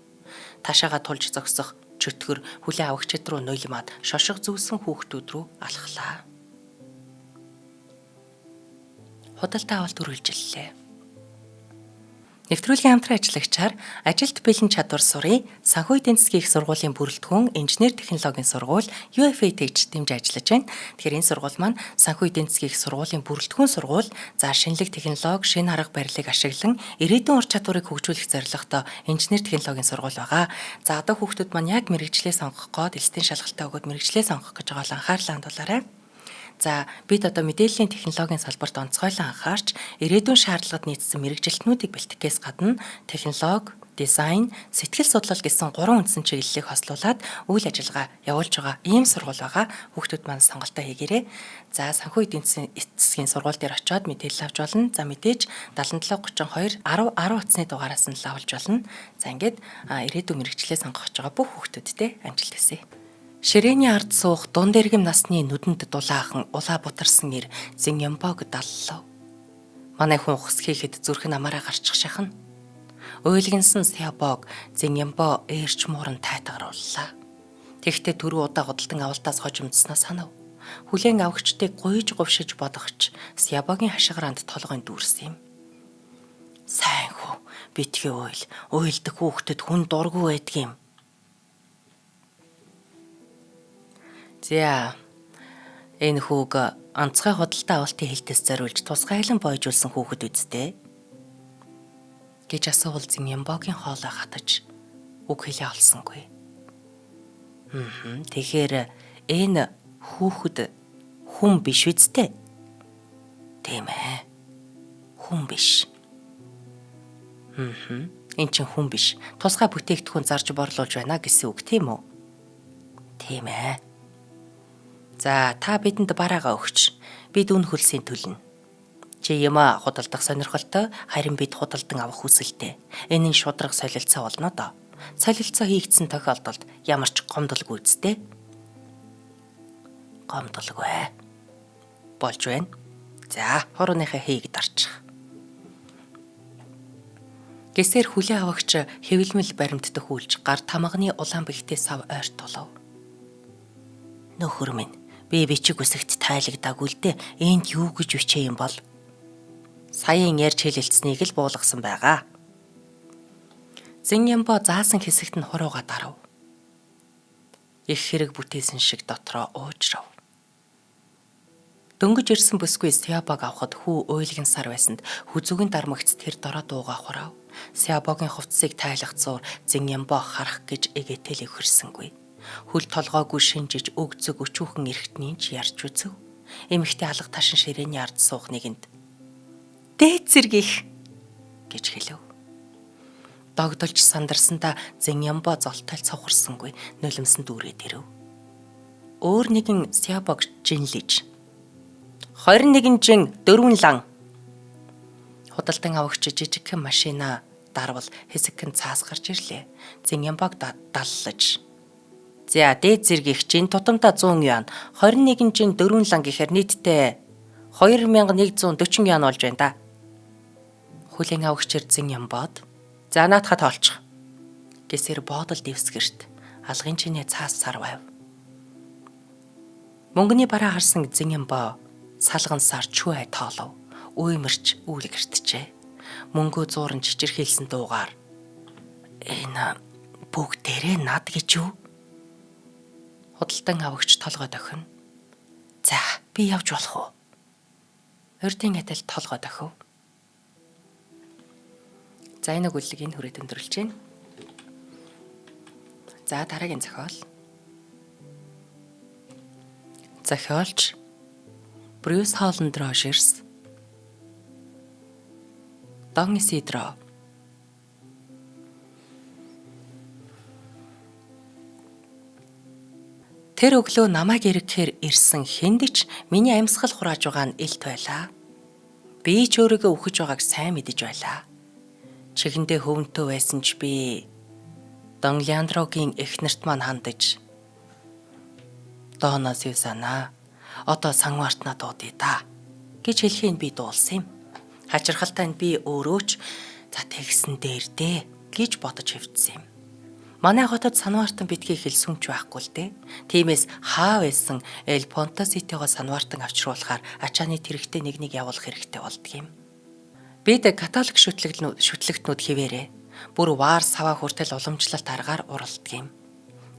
Ташаага тулж зогсох чөтгөр хүлээн авагчид руу нулимаад шошго зүүсэн хүүхдүүд рүү алхлаа. Худалдаа авалт үргэлжиллээ. Нэвтрүүлгийн хамтран ажиллагчаар ажилт бэлэн чадвар сурын санхүү эдийн засгийн их сургуулийн бүрэлдэхүүн инженер технологийн сургууль UFATH дэмжиж ажиллаж байна. Тэгэхээр энэ сургууль маань санхүү эдийн засгийн их сургуулийн бүрэлдэхүүн сургууль за шинэлэг технологи, шинэ арга барилыг ашиглан ирээдүйн ур чадварыг хөгжүүлэх зорилготой инженер технологийн сургууль байгаа. За одоо хүүхдүүд маань яг мэргэжлээ сонгох гээд элсдийн шалгалтаа өгөөд мэргэжлээ сонгох гэж байгаа бол анхаарлаа хандуулаарай. За бид одоо мэдээллийн технологийн салбарт онцгойлон анхаарч ирээдүйн шаардлагад нийцсэн мэргэжилтнүүдийг бэлтгэхээс гадна технологи, дизайн, сэтгэл судлал гэсэн гурван үндсэн чиглэлийг хослуулад үйл ажиллагаа явуулж байгаа ийм сургууль байгаа. Хүүхдүүд маань сонголтоо хийгээрэй. За санхүү эдийн засгийн сургууль дээр очиод мэдээлэл авч болно. За мэдээж 77 32 10 10 утасны дугаараас нь л авалж болно. За ингээд ирээдүйн мэргэжлээ сонгох гэж байгаа бүх хүүхдүүдтэй амжилт хүсье. Ширээний ард суух дунд иргэм насны нүдэнд дулаахан улаа бутарсан эр Зиньямбог даллав. Манай хүн ухас хийхэд зүрх нь амаараа гарчих шахна. Уйлгинсан Сябог Зиньямбо ээрч мууран тайтгарууллаа. Тэгэхдээ түрүү удаа худалдан авалтаас хожимдсноо санав. Хүлээн авахчдыг гуйж говшиж бодогч Сябогийн хашгираанд толгойн дүүрсэн юм. Сайн хүү битгий уйл, уйлдаг хүүхдэд хүн дургүй байдаг юм. За энэ хүүг онцгой худалдаа авалтын хэлтээс зориулж тусгайлан бойжуулсан хүүхэд үсттэй гэж асуувал Зиньямбогийн хоолой хатаж үг хэлээ олсонгүй. Тэгэхээр энэ хүүхэд хүн биш үсттэй. Тийм ээ. Хүн биш. Энэ чинь хүн биш. Тусгай бүтээгдэхүүн зарж борлуулж байна гэсэн үг тийм үү? Тийм ээ. За та бидэнд бараагаа өгч. Бид үн хөлсийн төлнө. Чи юмаа худалдах сонирхолтой, харин бид худалдан авах хүсэлтэй. Энэ нь шударга солилцоо болно доо. Солилцоо хийгдсэн тохиолдолд ямар ч гомдолгүй үсттэй. Гомдолгүй. Болж байна. За, хурууныхаа хийг дарчих. Гэсээр хүлээ авагч хэвлэмэл баримтдах үйлж гар тамганы улаан бэлтээ сав ойртуулав. Нөхөр минь, би бичиг үсэгт тайлагдаагүй л дээ. Энд юу гэж бичээ юм бол? Саяын ярьж хэлэлцсэнийг л буулгасан байгаа. Зиньямбо заасан хэсэгт нь хурууга дарав. Их хэрэг бүтээсэн шиг дотроо уужрав. Дөнгөж ирсэн бүсгүй Сябог авахд хүү уйлгансаар байсанд хүзүүгийн дармагц тэр дорой дуугаа хурав. Сябогийн хувцсыг тайлах зуур Зиньямбо харах гэж эгээтэл өвхөрсөнгүй. Хөл толгойгүй шинжиж өг зөг өчүүхэн эрхтний ч ярьж үзэв. Эмэгтэй алга ташин ширээний ард суух нэгэнд "Дээд зэргийнх" гэж хэлэв. Догдолж сандарсандаа Зиньямбо золтойл цовхорсонгүй нулимсан дүүрээд ирэв. Өөр нэгэн Сябог жинлэж 21 жин 4 лан. Худалдан авагч жижигхэн машина дарвал хэсэгхэн цаас гарч ирлээ. Зиньямбог даллаж. За дээд зэргийнх чинь тутамдаа 100 юан, 21 жин 4 лан гэхээр нийтдээ 2140 юан болж байна да. Хүлээн авагч Зиньямбод За наатахад тоолчих. Гэсээр боодол дэвсгэрт алгын чинээ цаас сарвайв. Мөнгөний бараа харсан Зиньямбо салгансаар чүү ай тоолов. Уймарч үлгэртжээ. Мөнгөө зууран чичирхийлсэн дуугаар энэ бүгдээрээ над гэж юу? Худалдан авагч толгой дохино. За би явж болох уу? Урдын адил толгой дохив. За энэ өгүүллэг энэ хүрээд өндөрлөж байна. За дараагийн зохиол. Зохиолч Брюс Холланд Рожерс, Дон Исидро. Тэр өглөө намайг ирэхээр ирсэн хүнд ч миний амьсгал хурааж байгаа нь илт байлаа. Би ч өөрийгөө үхэж байгааг сайн мэдэж байлаа. Чихэндээ хөвөнтөө байсан ч би Дон Леандрогийн эхнэрт маань хандаж "Дона Сюзана, одоо санвартна дуудъя да" гэж хэлхийг би дуулсан юм. Хачирхалтай нь би өөрөө ч за тэгсэн дээр дээ гэж бодож хэвтсэн юм. Манай хотод санвартан битгий хэлсэн ч байхгүй л дээ. Тиймээс хаа байсан Эл Понто Ситигоо санвартан авчруулахаар ачааны тэрэгтэй нэг нэг явуулах хэрэгтэй болдго юм. Бид католик шүтлэгтнүүд хэвээрээ бүр ваар саваа хүртэл уламжлалт аргаар уралдаг юм.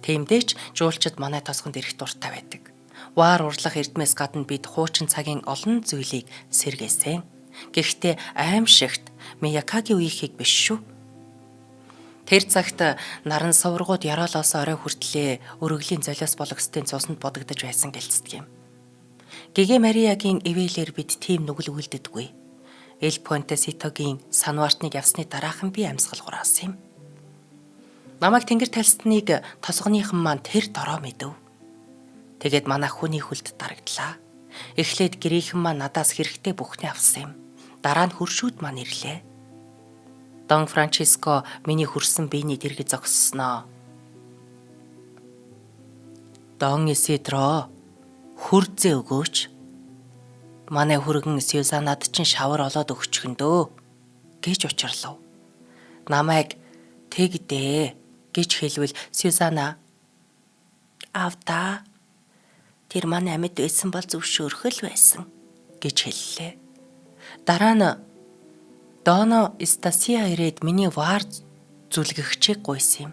Тиймдээ ч жуулчид манай тосгонд ирэх дуртай байдаг. Ваар урлах эрдмээс гадна бид хуучин цагийн олон зүйлийг сэргээсэн. Гэхдээ аимшигт Миякаги үеийнхийг биш шүү. Тэр цагт наран сувргууд Яроолоос орой хүртлээ өргөлийн золиос бологсдын цуснд бодогдож байсан гэлцдэг юм. Гэгэ Мариагийн ивэлэр бид тийм нүгэл үлддэггүй. Эл Понте Ситогийн Санвартныг явсны дараахан би амьсгал хураасан юм. Намайг тэнгэр талсныг тосгоныхан маань тэр дороо мэдэв. Тэгээд манай хүний хүлд дарагдлаа. Эхлээд гэрийнхэн маань надаас хэрэгтэй бүхний авсан юм. Дараа нь хөршүүд маань ирлээ. Дон Франчиско миний хөрсөн биений дэргэд зогссноо. Дон Исидро хөрзөө өгөөч. Манай хүргэн Сюзанад чинь шавар олоод өгчихөн дөө гэж учрлав. Намайг тэгдээ гэж хэлвэл Сюзана "Авда, тэр манай амьд байсан бол зөвшөөрөх л байсан" гэж хэллээ. Дараа нь Доно Стасиа ирээд миний ваар зүлгэгчийг гуйсан юм.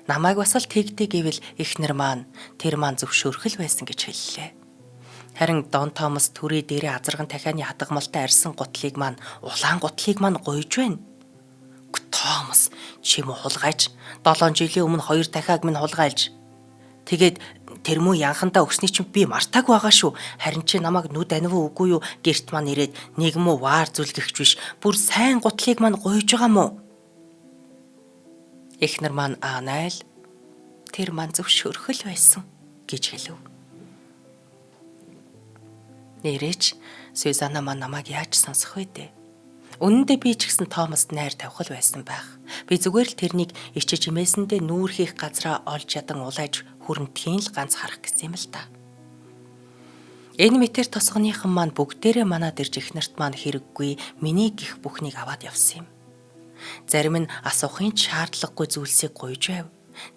Намайг бас л тэгдэ гэвэл эхнэр маань тэр маань зөвшөөрөх л байсан гэж хэллээ. Харин Дон Томас түрий дээрээ азарган тахианы хадгамалтай арьсан гутлыг маань улаан гутлыг маань гуйж байна. Томас, чи мө хулгайч, 7 жилийн өмнө 2 дахиаг минь хулгайлж. Тэгээд тэр муу янхандаа өгсний чинь би мартаагүй байгаа шүү. Харин чи намайг нүд анив үгүй юу, гэрт маань ирээд нэг муу ваар зүлгэгч биш. Бүр сайн гутлыг маань гуйж байгаа мó. Эхнэр маань аанайл тэр маань зөвшөөрөх л байсан гэж хэлв. Нэрээч Сюзанна маань намайг яаж сонсох вэ дээ? Үнэн дээр би ч гэсэн Томаст найр тавих л байсан байх. Би зүгээр л тэрнийг ичиж имээсэндээ нүүр хийх газраа олж ядан улайж хүрэнтхийн л ганц харах гэсэн юм л та. Энэ мэтэр тосгоныхан маань бүгдээрээ манад ирж эхнэрт маань хэрэггүй миний гих бүхнийг аваад явсан юм. Зарим нь асуухын ч шаардлагагүй зүйлсийг гуйж байв.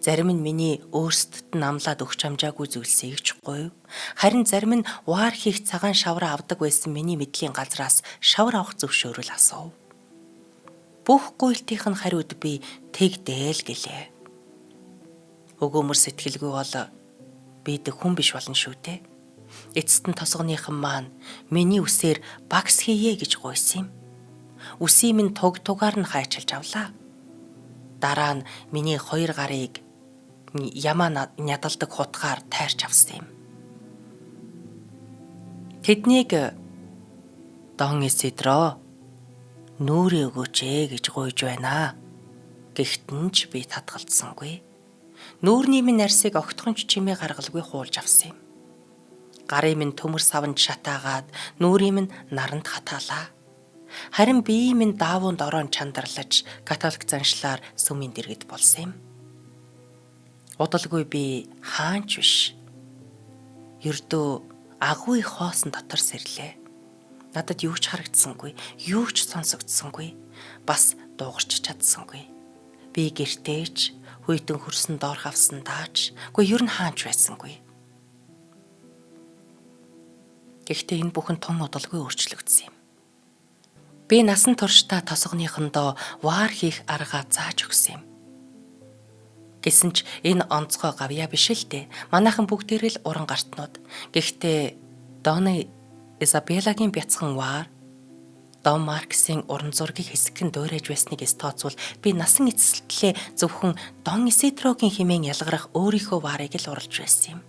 Зарим нь миний өөрсдөд нь амлаад өгч амжаагүй зүйлсийг ч гуйв. Харин зарим нь ваар хийх цагаан шавраа авдаг байсан миний мэдлийн газраас шавар авах зөвшөөрөл асуув. Бүх гуйлтынх нь хариуд би тэгдээл гэлээ. Өгөөмөр сэтгэлгүй бол бид хүн биш болно шүү дээ. Эцэст нь тосгоныхан маань миний үсээр багс хийе гэж гуйсан юм. Үсийг минь туг тугаар нь хайчилж авлаа. Дараа нь миний 2 гарыг ямаа нядалдаг хутгаар тайрч авсан юм. Тэднийг Дон Исидро нүрээ өгөөч ээ гэж гуйж байна. Гэхдээ ч би татгалцсангүй. Нүүрний минь арсыг огтхон ч чимээ гаргалгүй хуулж авсан юм. Гарын минь төмөр савнд шатаагаад нүүрийн минь наранд хатаалаа. Харин биеийн минь даавуунд орон чандарлаж католик заншлаар сүмийн дэргэд болсон юм. Удалгүй би хаанч биш. Ердөө агуу их хоосон дотор сэрлээ. Надад юу ч харагдсангүй, юу ч сонсогдсонгүй, бас дуугарч чадсангүй. Би гэртээч, хүйтэн хөрсөн доорх авсан даач, үгүй ер нь хаанч байсангүй. Гэхдээ энэ бүхэн тун удалгүй өөрчлөгдсөн юм. Би насан туршдаа тосгоныхондоо ваар хийх аргаа зааж өгсөн юм. Гэсэн ч энэ онцгой гавьяа биш л дээ. Манайхан бүгдээрээ л уран гартнууд. Гэхдээ Дона Изабеллагийн бяцхан ваар Дон Марксийн уран зургийг хэсэгхэн дуурайж байсныг эс тооцвол би насан эцэслэлээ зөвхөн Дон Исидрогийн хэмээн ялгарах өөрийнхөө ваарыг л уралж байсан юм.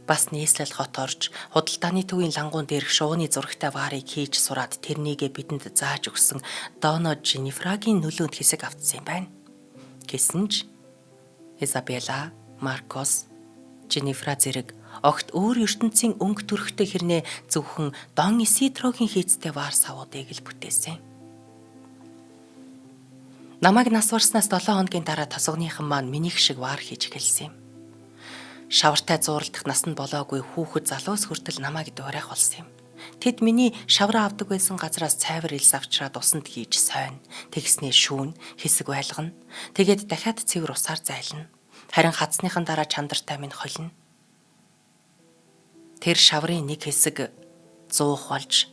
Бас нийслэл хот орж худалдааны төвийн лангуун дээрх шувууны зурагтай ваарыг хийж сураад тэрнийгээ бидэнд зааж өгсөн Доно Женифрагийн нөлөөнд хэсэг автсан юм байна. Гэсэн ч Изабелла, Маркос, Женифра зэрэг огт өөр ертөнцийн өнгө төрхтэй хэрнээ зөвхөн Дон Исидрогийн хийцтэй ваар савуудыг л бүтээсэн. Намайг нас барснаас 7 хоногийн дараа тосгоныхан маань минийх шиг ваар хийж эхэлсэн юм. Шавартай зууралдах нас нь болоогүй хүүхэд залуус хүртэл намайг дуурайх болсон юм. Тэд миний шавраа авдаг байсан газраас цайвар элс авчраад усанд хийж сойно. Тэгснээ шүүн, хэсэг байлгана. Тэгээд дахиад цэвэр усаар зайлна. Харин хадсныхан дараа чандартай минь холино. Тэр шаврын нэг хэсэг зуух болж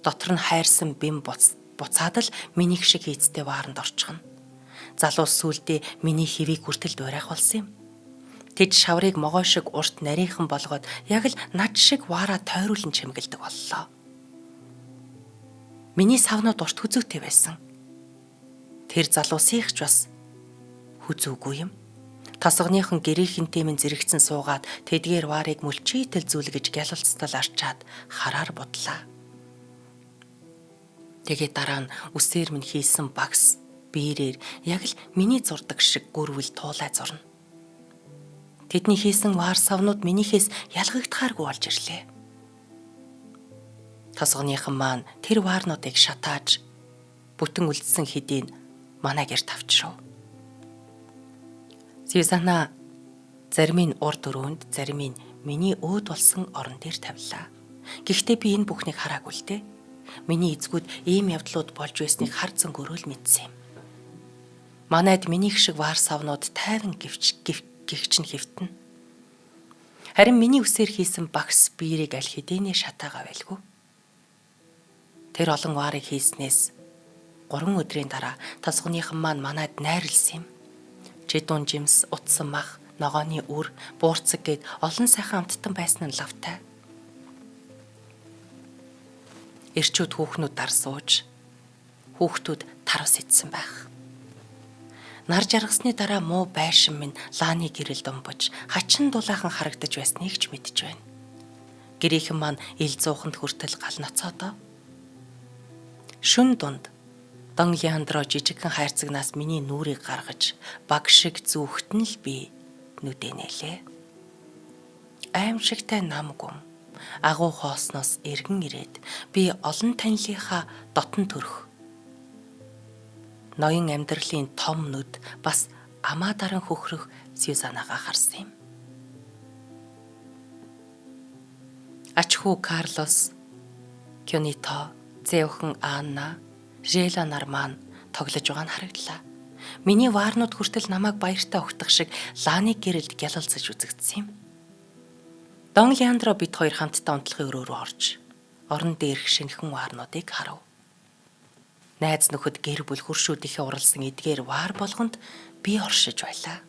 Дотор нь хайрсан бим буцаад л минийх шиг хийцтэй вааранд орчихно. Залуус сүулдэ миний хэвийг хүртэл дуурайх болсон юм. Тэд шаврыг могой шиг урт нарийнхан болгоод яг л над шиг ваараа тойруулан чимгэлдэг боллоо. Миний савнууд урт хүзүүтэй байсан. Тэр залуусынх ч бас хүзүүгүй юм. Тосгоныхон гэрийнхэнтэй минь зэрэгцэн суугаад тэдгээр ваарыг мөлчийтэл зүлгэж гялалцтал арчаад хараар будлаа. Тэгээ дараа нь үсээр минь хийсэн багс биерээр яг л миний зурдаг шиг гүрвэл туулай зурна. Тэдний хийсэн ваар савнууд минийхээс ялгагдахааргүй болж ирлээ. Тосгоныхан маань тэр ваарнуудыг шатааж бүтэн үлдсэн хэдийг манай гэрт авчрав. Сюзанна зарим нь урд өрөөнд, зарим нь миний өөд болсон орон дээр тавилаа. Гэхдээ би энэ бүхнийг хараагүй л дээ. Миний эзгүүд ийм явдлууд болж байсныг хар зөнгөөрөө л мэдсэн юм. Манайд минийх шиг ваар савнууд 50 гівч гихч нь хэвтэнэ. Харин миний үсээр хийсэн багс биерийг аль хэдийнэ шатаага байлгүй. Тэр олон ваарыг хийснээс 3 өдрийн дараа тосгоныхан маань манайд найрлсан юм. Жидүүн жимс, утсан мах, ногооны үр, буурцаг гээд олон сайхан амттан байсан нь лавтай. Эрчүүд хүүхнүүд дар сууж, хүүхдүүд тарвас идсэн байх. Нар жаргасны дараа муу байшин минь лааны гэрэлд умбаж, хачин дулаахан харагдаж байсныг ч мэдэж байна. Гэрийнхэн маань ил зууханд хүртэл гал ноцоодоо. Шүн дунд Дон Леандро жижигхэн хайрцагнаас миний нүрийг гаргаж баг шиг зүүхт нь л би нүдэ нээлээ. Аимшигтай нам гүм агуу хоосноос эргэн ирээд би олон танилынхаа дотн төрөх. Ноён амьдралын том нүд бас амаа даран хөхрөх Сюзанагаа харсан юм. Ач хүү Карлос, Кюнито, зээвхэн Анна, Жела нар маань тоглож байгаа нь харагдлаа. Миний ваарнууд хүртэл намайг баяртай огтох шиг лааны гэрэлд гялалзаж үзэгдсэн юм. Дон Леандро бид хоёр хамтдаа унтлахын өрөө рүү орж орон дээрх шинэхэн ваарнуудыг харав. Найз нөхөд гэр бүл хөршүүдийнхээ уралсан эдгээр ваар болгонд би оршиж байлаа.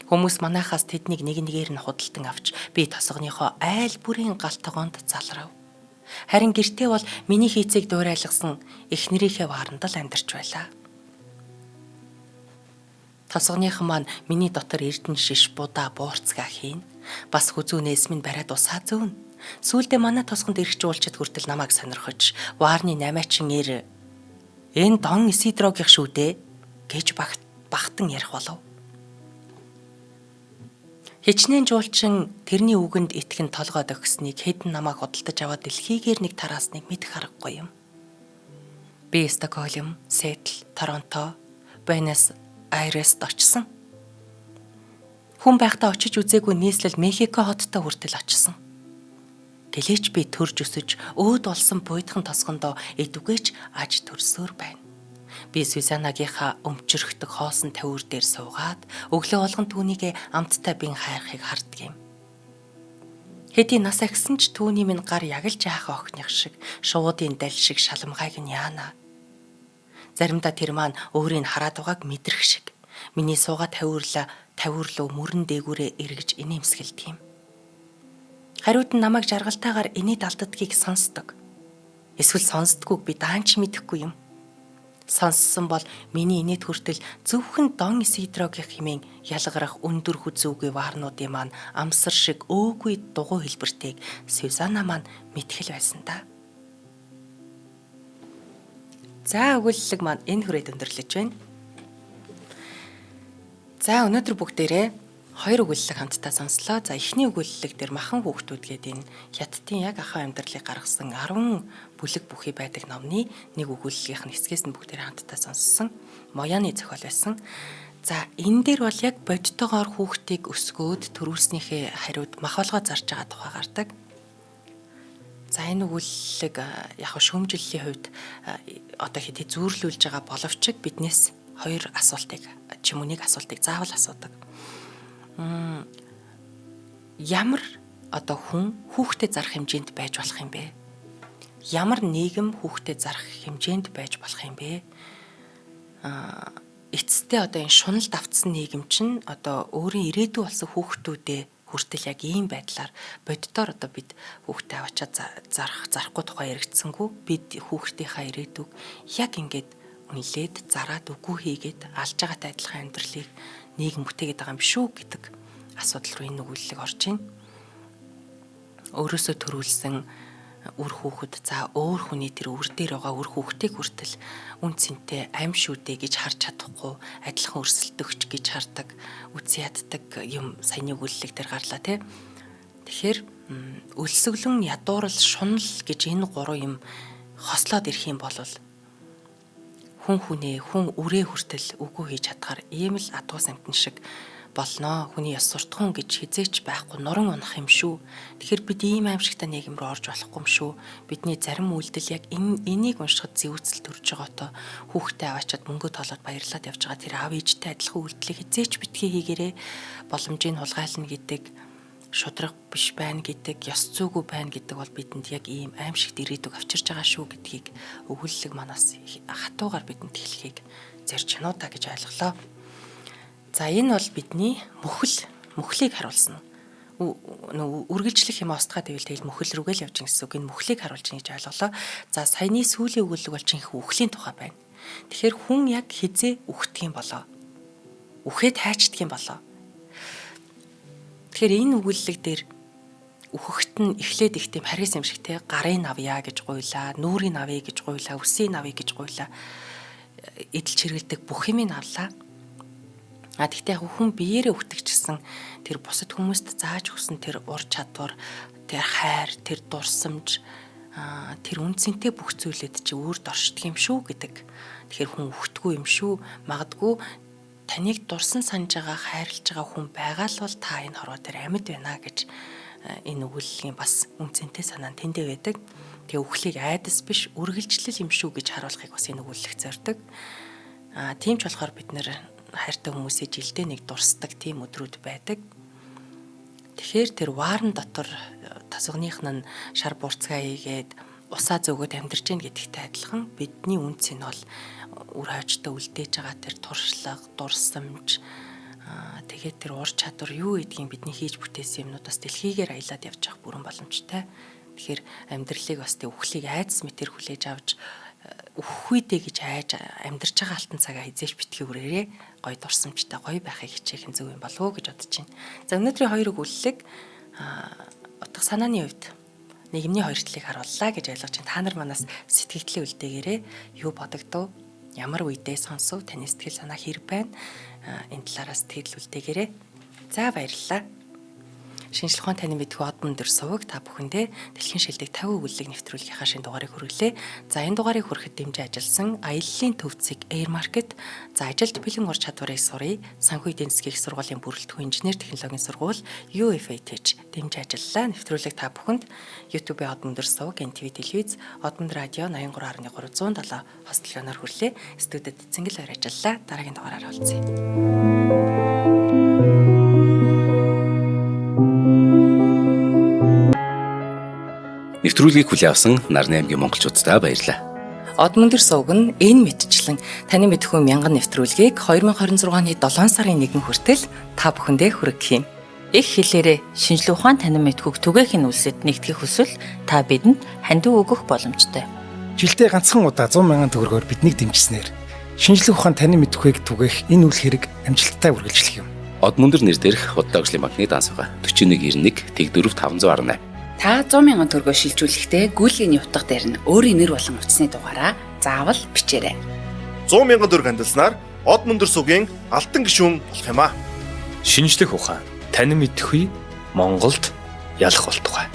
Хүмүүс манайхаас тэднийг нэг нэгээр нь худалдан авч би тосгоныхоо айл бүрийн гал тогоонд залрав. Харин гэртээ бол миний хийцийг дуурайлгасан эхнэрийнхээ вааранд л амьдарч байлаа. Тосгоныхан маань миний дотор эрдэн шиш будаа буурцгаа хийн. Бас хүзүүнээс минь бариад усаа зөөнө. Сүүлдээ манай тосгонд ирэх жуулчид хүртэл намайг сонирхож ваарны намаачин эр энэ Дон Исидрогийнх шүү дээ гэж багтан ярих болов. Хичнээн жуулчин тэрний үгэнд итгэн толгой дохисныг хэдэн намайг худалдаж аваад дэлхийгээр нэг тараасныг мэдэх аргагүй юм. Би Стокгольм, Сиэтл, Торонто, Буэнос Айрест очсон. Хүн байхдаа очиж үзээгүй нийслэл Мехико хоттой хүртэл очсон. Гэлээч би төрж өсөж өөд болсон буйдхан тосгондоо эдүгээч аж төрсөөр байна. Би Сюзанагийнхаа өмчөрхдөг хоосон тавиур дээр суугаад өглөө болгон түүнийг амттай бин хайрхыг харддаг юм. Хэдий нас ахисан ч түүний минь гар яг л жаахан охиных шиг шуудын дал шиг шаламгайг нь яана. Заримдаа тэр маань өөрийг хараад байгааг мэдрэх шиг миний суугаа тавиурлуу мөрөн дээгүүрээ эргэж инээмсэгэлдэг юм. Хариуд нь намайг жаргалтайгаар инээд алддагыг сонсдог. Эсвэл сонсдгүйг би даанч мэдэхгүй юм. Сонссон бол миний инээд хүртэл зөвхөн Дон Исидрогийнх хэмээн ялгарах өндөр хүзүүгүй ваарнуудын маань амсар шиг өөгүй дугуй хэлбэртэйг Сюзанна маань мэтгэл байсан да. За өгүүлэлэг маань энэ хүрээд өндөрлөж байна. За өнөөдөр бүгдээрээ хоёр өгүүлэлэг хамтдаа сонслоо. За эхний өгүүлэлэг дээр махан хүүхдүүд гээд энэ хятадын яг ахуй амьдралыг гаргасан 10 бүлэг бүхий байдаг номны нэг өгүүллэгийнх нь хэсгээс нь бүгдээрээ хамтдаа сонссон. Мояны зохиол байсан. За энэ дээр бол яг бодтойгоор хүүхдийг өсгөөд төрүүлснийхээ хариуд мах болгоо зарж байгаа тухай гардаг. За энэ өгүүлэлэг яг шүүмжлэлийн хувьд одоо хэдий зүүрлүүлж байгаа боловч биднээс хоёр асуултыг ч юм уу нэг асуултыг заавал асуудаг. Ямар одоо хүн хүүхдэд зарах хэмжээнд байж болох юм бэ? Ямар нийгэм хүүхдээ зарах хэмжээнд байж болох юм бэ? Эцэстээ одоо энэ шуналд автсан нийгэм чинь одоо өөрийн ирээдүй болсон хүүхдүүдээ хүртэл яг ийм байдлаар боддоор одоо бид хүүхдээ аваачаад зарах зарахгүй тухай яригдсангүй бид хүүхдийнхаа ирээдүйг яг ингээд үнэлээд зараад үгүй хийгээд алж байгаатай адилхан амьдралыг нийгэм бүтээгээд байгаа юм биш үү гэдэг асуудал руу энэ өгүүлэлэг орж байна. Өөрөөсөө төрүүлсэн үр хүүхэд за өөр хүний тэр үр дээр байгаа үр хүүхдийг хүртэл үн цэнтэй ам шүдэ гэж харж чадахгүй адилхан өрсөлдөгч гэж хардаг үц яддаг юм саяны өгүүлэлэг дээр гарлаа тий. Тэгэхээр өлсгөлэн ядуурл шунал гэж энэ гурван юм хослоод ирэх юм бол хүн хүнээ хүн үрээ хүртэл үгүй хийж чадхаар ийм л адгуус амтэн шиг болно. Хүний ёс суртахуун гэж хизээч байхгүй нуран унах юм шүү. Тэгэхээр бид ийм аимшигтай нийгэм рүү орж болохгүй юм шүү. Бидний зарим үйлдэл яг энийг уншихад зэвүүцэл төрж байгаатай хүүхдээ аваачаад мөнгө тоолоод баярлаад явж байгаа тэр аав ээжтэй адилхан үйлдэлийг хизээч битгий хийгээрэй. Боломжийг хулгайлна гэдэг шудраг биш байна гэдэг, ёс зүйгүй байна гэдэг бол бидэнд яг ийм аимшигт ирээдүг авчирж байгаа шүү гэдгийг өгүүлэлэг манаас хатуугаар бидэнд хэлхийг зорж байна уу та гэж ойлголоо. За энэ бол бидний мөхөл, мөхлийг харуулсан. Үргэлжлэх юм устгаа гэвэл тэгэл мөхөл рүүгээ л явж гин гэсэн үг. Энэ мөхлийг харуулж гин гэж ойлголоо. За саяны сүүлийн өгүүлэг бол жинхэнэ үхлийн тухай байна. Тэгэхээр хүн яг хизээ үхдэг юм болоо. Үхээд хайчдаг юм болоо. Тэгэхээр энэ өгүүлэг дээр үхэхт нь эхлээд их тийм харгас юм шиг те гарын авъя гэж гуйлаа, нүүрийг авъя гэж гуйлаа, үсийг авъя гэж гуйлаа. Эдэлж хэрэгэлдэг бүх юмыг авлаа. А тэгтээ яг хүн биеэрээ үхдэг ч гэсэн тэр бусад хүмүүст зааж өгсөн тэр ур чадвар, тэр хайр, тэр дурсамж, тэр үн цэнтэй бүх зүйлүүд чи үүрд оршдог юм шүү гэдэг. Тэгэхээр хүн үхдэггүй юм шүү. Магадгүй таныг дурсан санаж байгаа, хайрлаж байгаа хүн байгаа л бол та энэ хорвоо дээр амьд байна гэж энэ өгүүллийн бас үн цэнтэй санаа нь тэндээ байдаг. Тэгээ үхлийг айдас биш, үргэлжлэл юм шүү гэж харуулахыг бас энэ өгүүлэлэг зорддог. Тийм ч болохоор бид нэр хайртай хүмүүсээ жилдээ нэг дурсдаг тийм өдрүүд байдаг. Тэгэхээр тэр ваарн дотор тосгоных нь шар буурцгаа хийгээд усаа зөөгөөд амьдарч гин гэдэгтэй адилхан бидний үнц нь бол үр хойчтой үлдээж байгаа тэр туршлага, дурсамж, тэгээд тэр ур чадвар юу гэдгийг бидний хийж бүтээсэн юмнууд бас дэлхийгээр аялаад явж явах бүрэн боломжтой. Тэгэхээр амьдралыг бас тэг үхлийг айдас мэтэр хүлээж авч үхэх үедээ гэж айж амьдарч байгаа алтан цагаа хизээш битгий үрээрээ гоё дурсамжтай гоё байхыг хичээх нь зөв юм болов уу гэж бодож байна. За өнөөдрийн хоёр өгүүлэлэг утга санааны хувьд нийгмийн хоёр талыг харууллаа гэж ойлгож байна. Та нар манаас сэтгэгдлээ үлдээгээрэй. Юу бодогдов? Ямар үедээ сонсов? Таны сэтгэл санаа хэр байна? Энэ талаараа сэтгэл үлдээгээрэй. За баярлалаа. Шинжлэх ухаан таны мэдхүй од өндөр суваг та бүхэндээ дэлхийн шилдэг 50 өгүүллэг нэвтрүүлгийнхаа шинэ дугаарыг хүргэлээ. За энэ дугаарыг хүрэхэд дэмжин ажилласан аяллаа төвцөг Air Market, за ажилд бэлэн ур чадварыг сурыг, санхүү эдийн засгийн их сургуулийн бүрэлдэхүүн инженер технологийн сургууль UFATH дэмжин ажиллалаа. Нэвтрүүлэг та бүхэнд YouTube-ийн од өндөр суваг, NTV телевиз, од өндөр радио 83.3 107 хост телевизээр хүрлээ. Студид Цэнгэл хоёр ажиллалаа. Дараагийн дугаараар уулзъя. Нэвтрүүлгийг хүлээн авсан Нарны аймгийн монголчууддаа баярлалаа. Од мөндөр сувг нь энэ мэтчлэн таны мэдхүй мянган нэвтрүүлгийг 2026 оны 7 сарын 1 хүртэл та бүхэндээ хүргэх юм. Их хэлээрээ шинжлэх ухаан танин мэдхүйг түгээх нь үлсэд нэгтгэх хүсвэл та бидэнд хандив өгөх боломжтой. Жилдээ ганцхан удаа 100 мянган төгрөгөөр биднийг дэмжсэнээр шинжлэх ухаан танин мэдхүйг түгээх энэ үйл хэрэг амжилттай үргэлжлэх юм. Од мөндөр нэр дээрх Худлаа хөгжлийн банкны данс байгаа. 4191 Тэг4 518. Та 100 мянган төгрөгөөр шилжүүлэхдээ гүйлгээний утга дээр нь өөрийн нэр болон утасны дугаараа заавал бичээрэй. 100 мянган төгрөг хандилснаар од мөндөр сугийн алтан гишүүн болох юм аа. Шинжлэх ухаан танин мэдхүй Монголд ялах болтугай.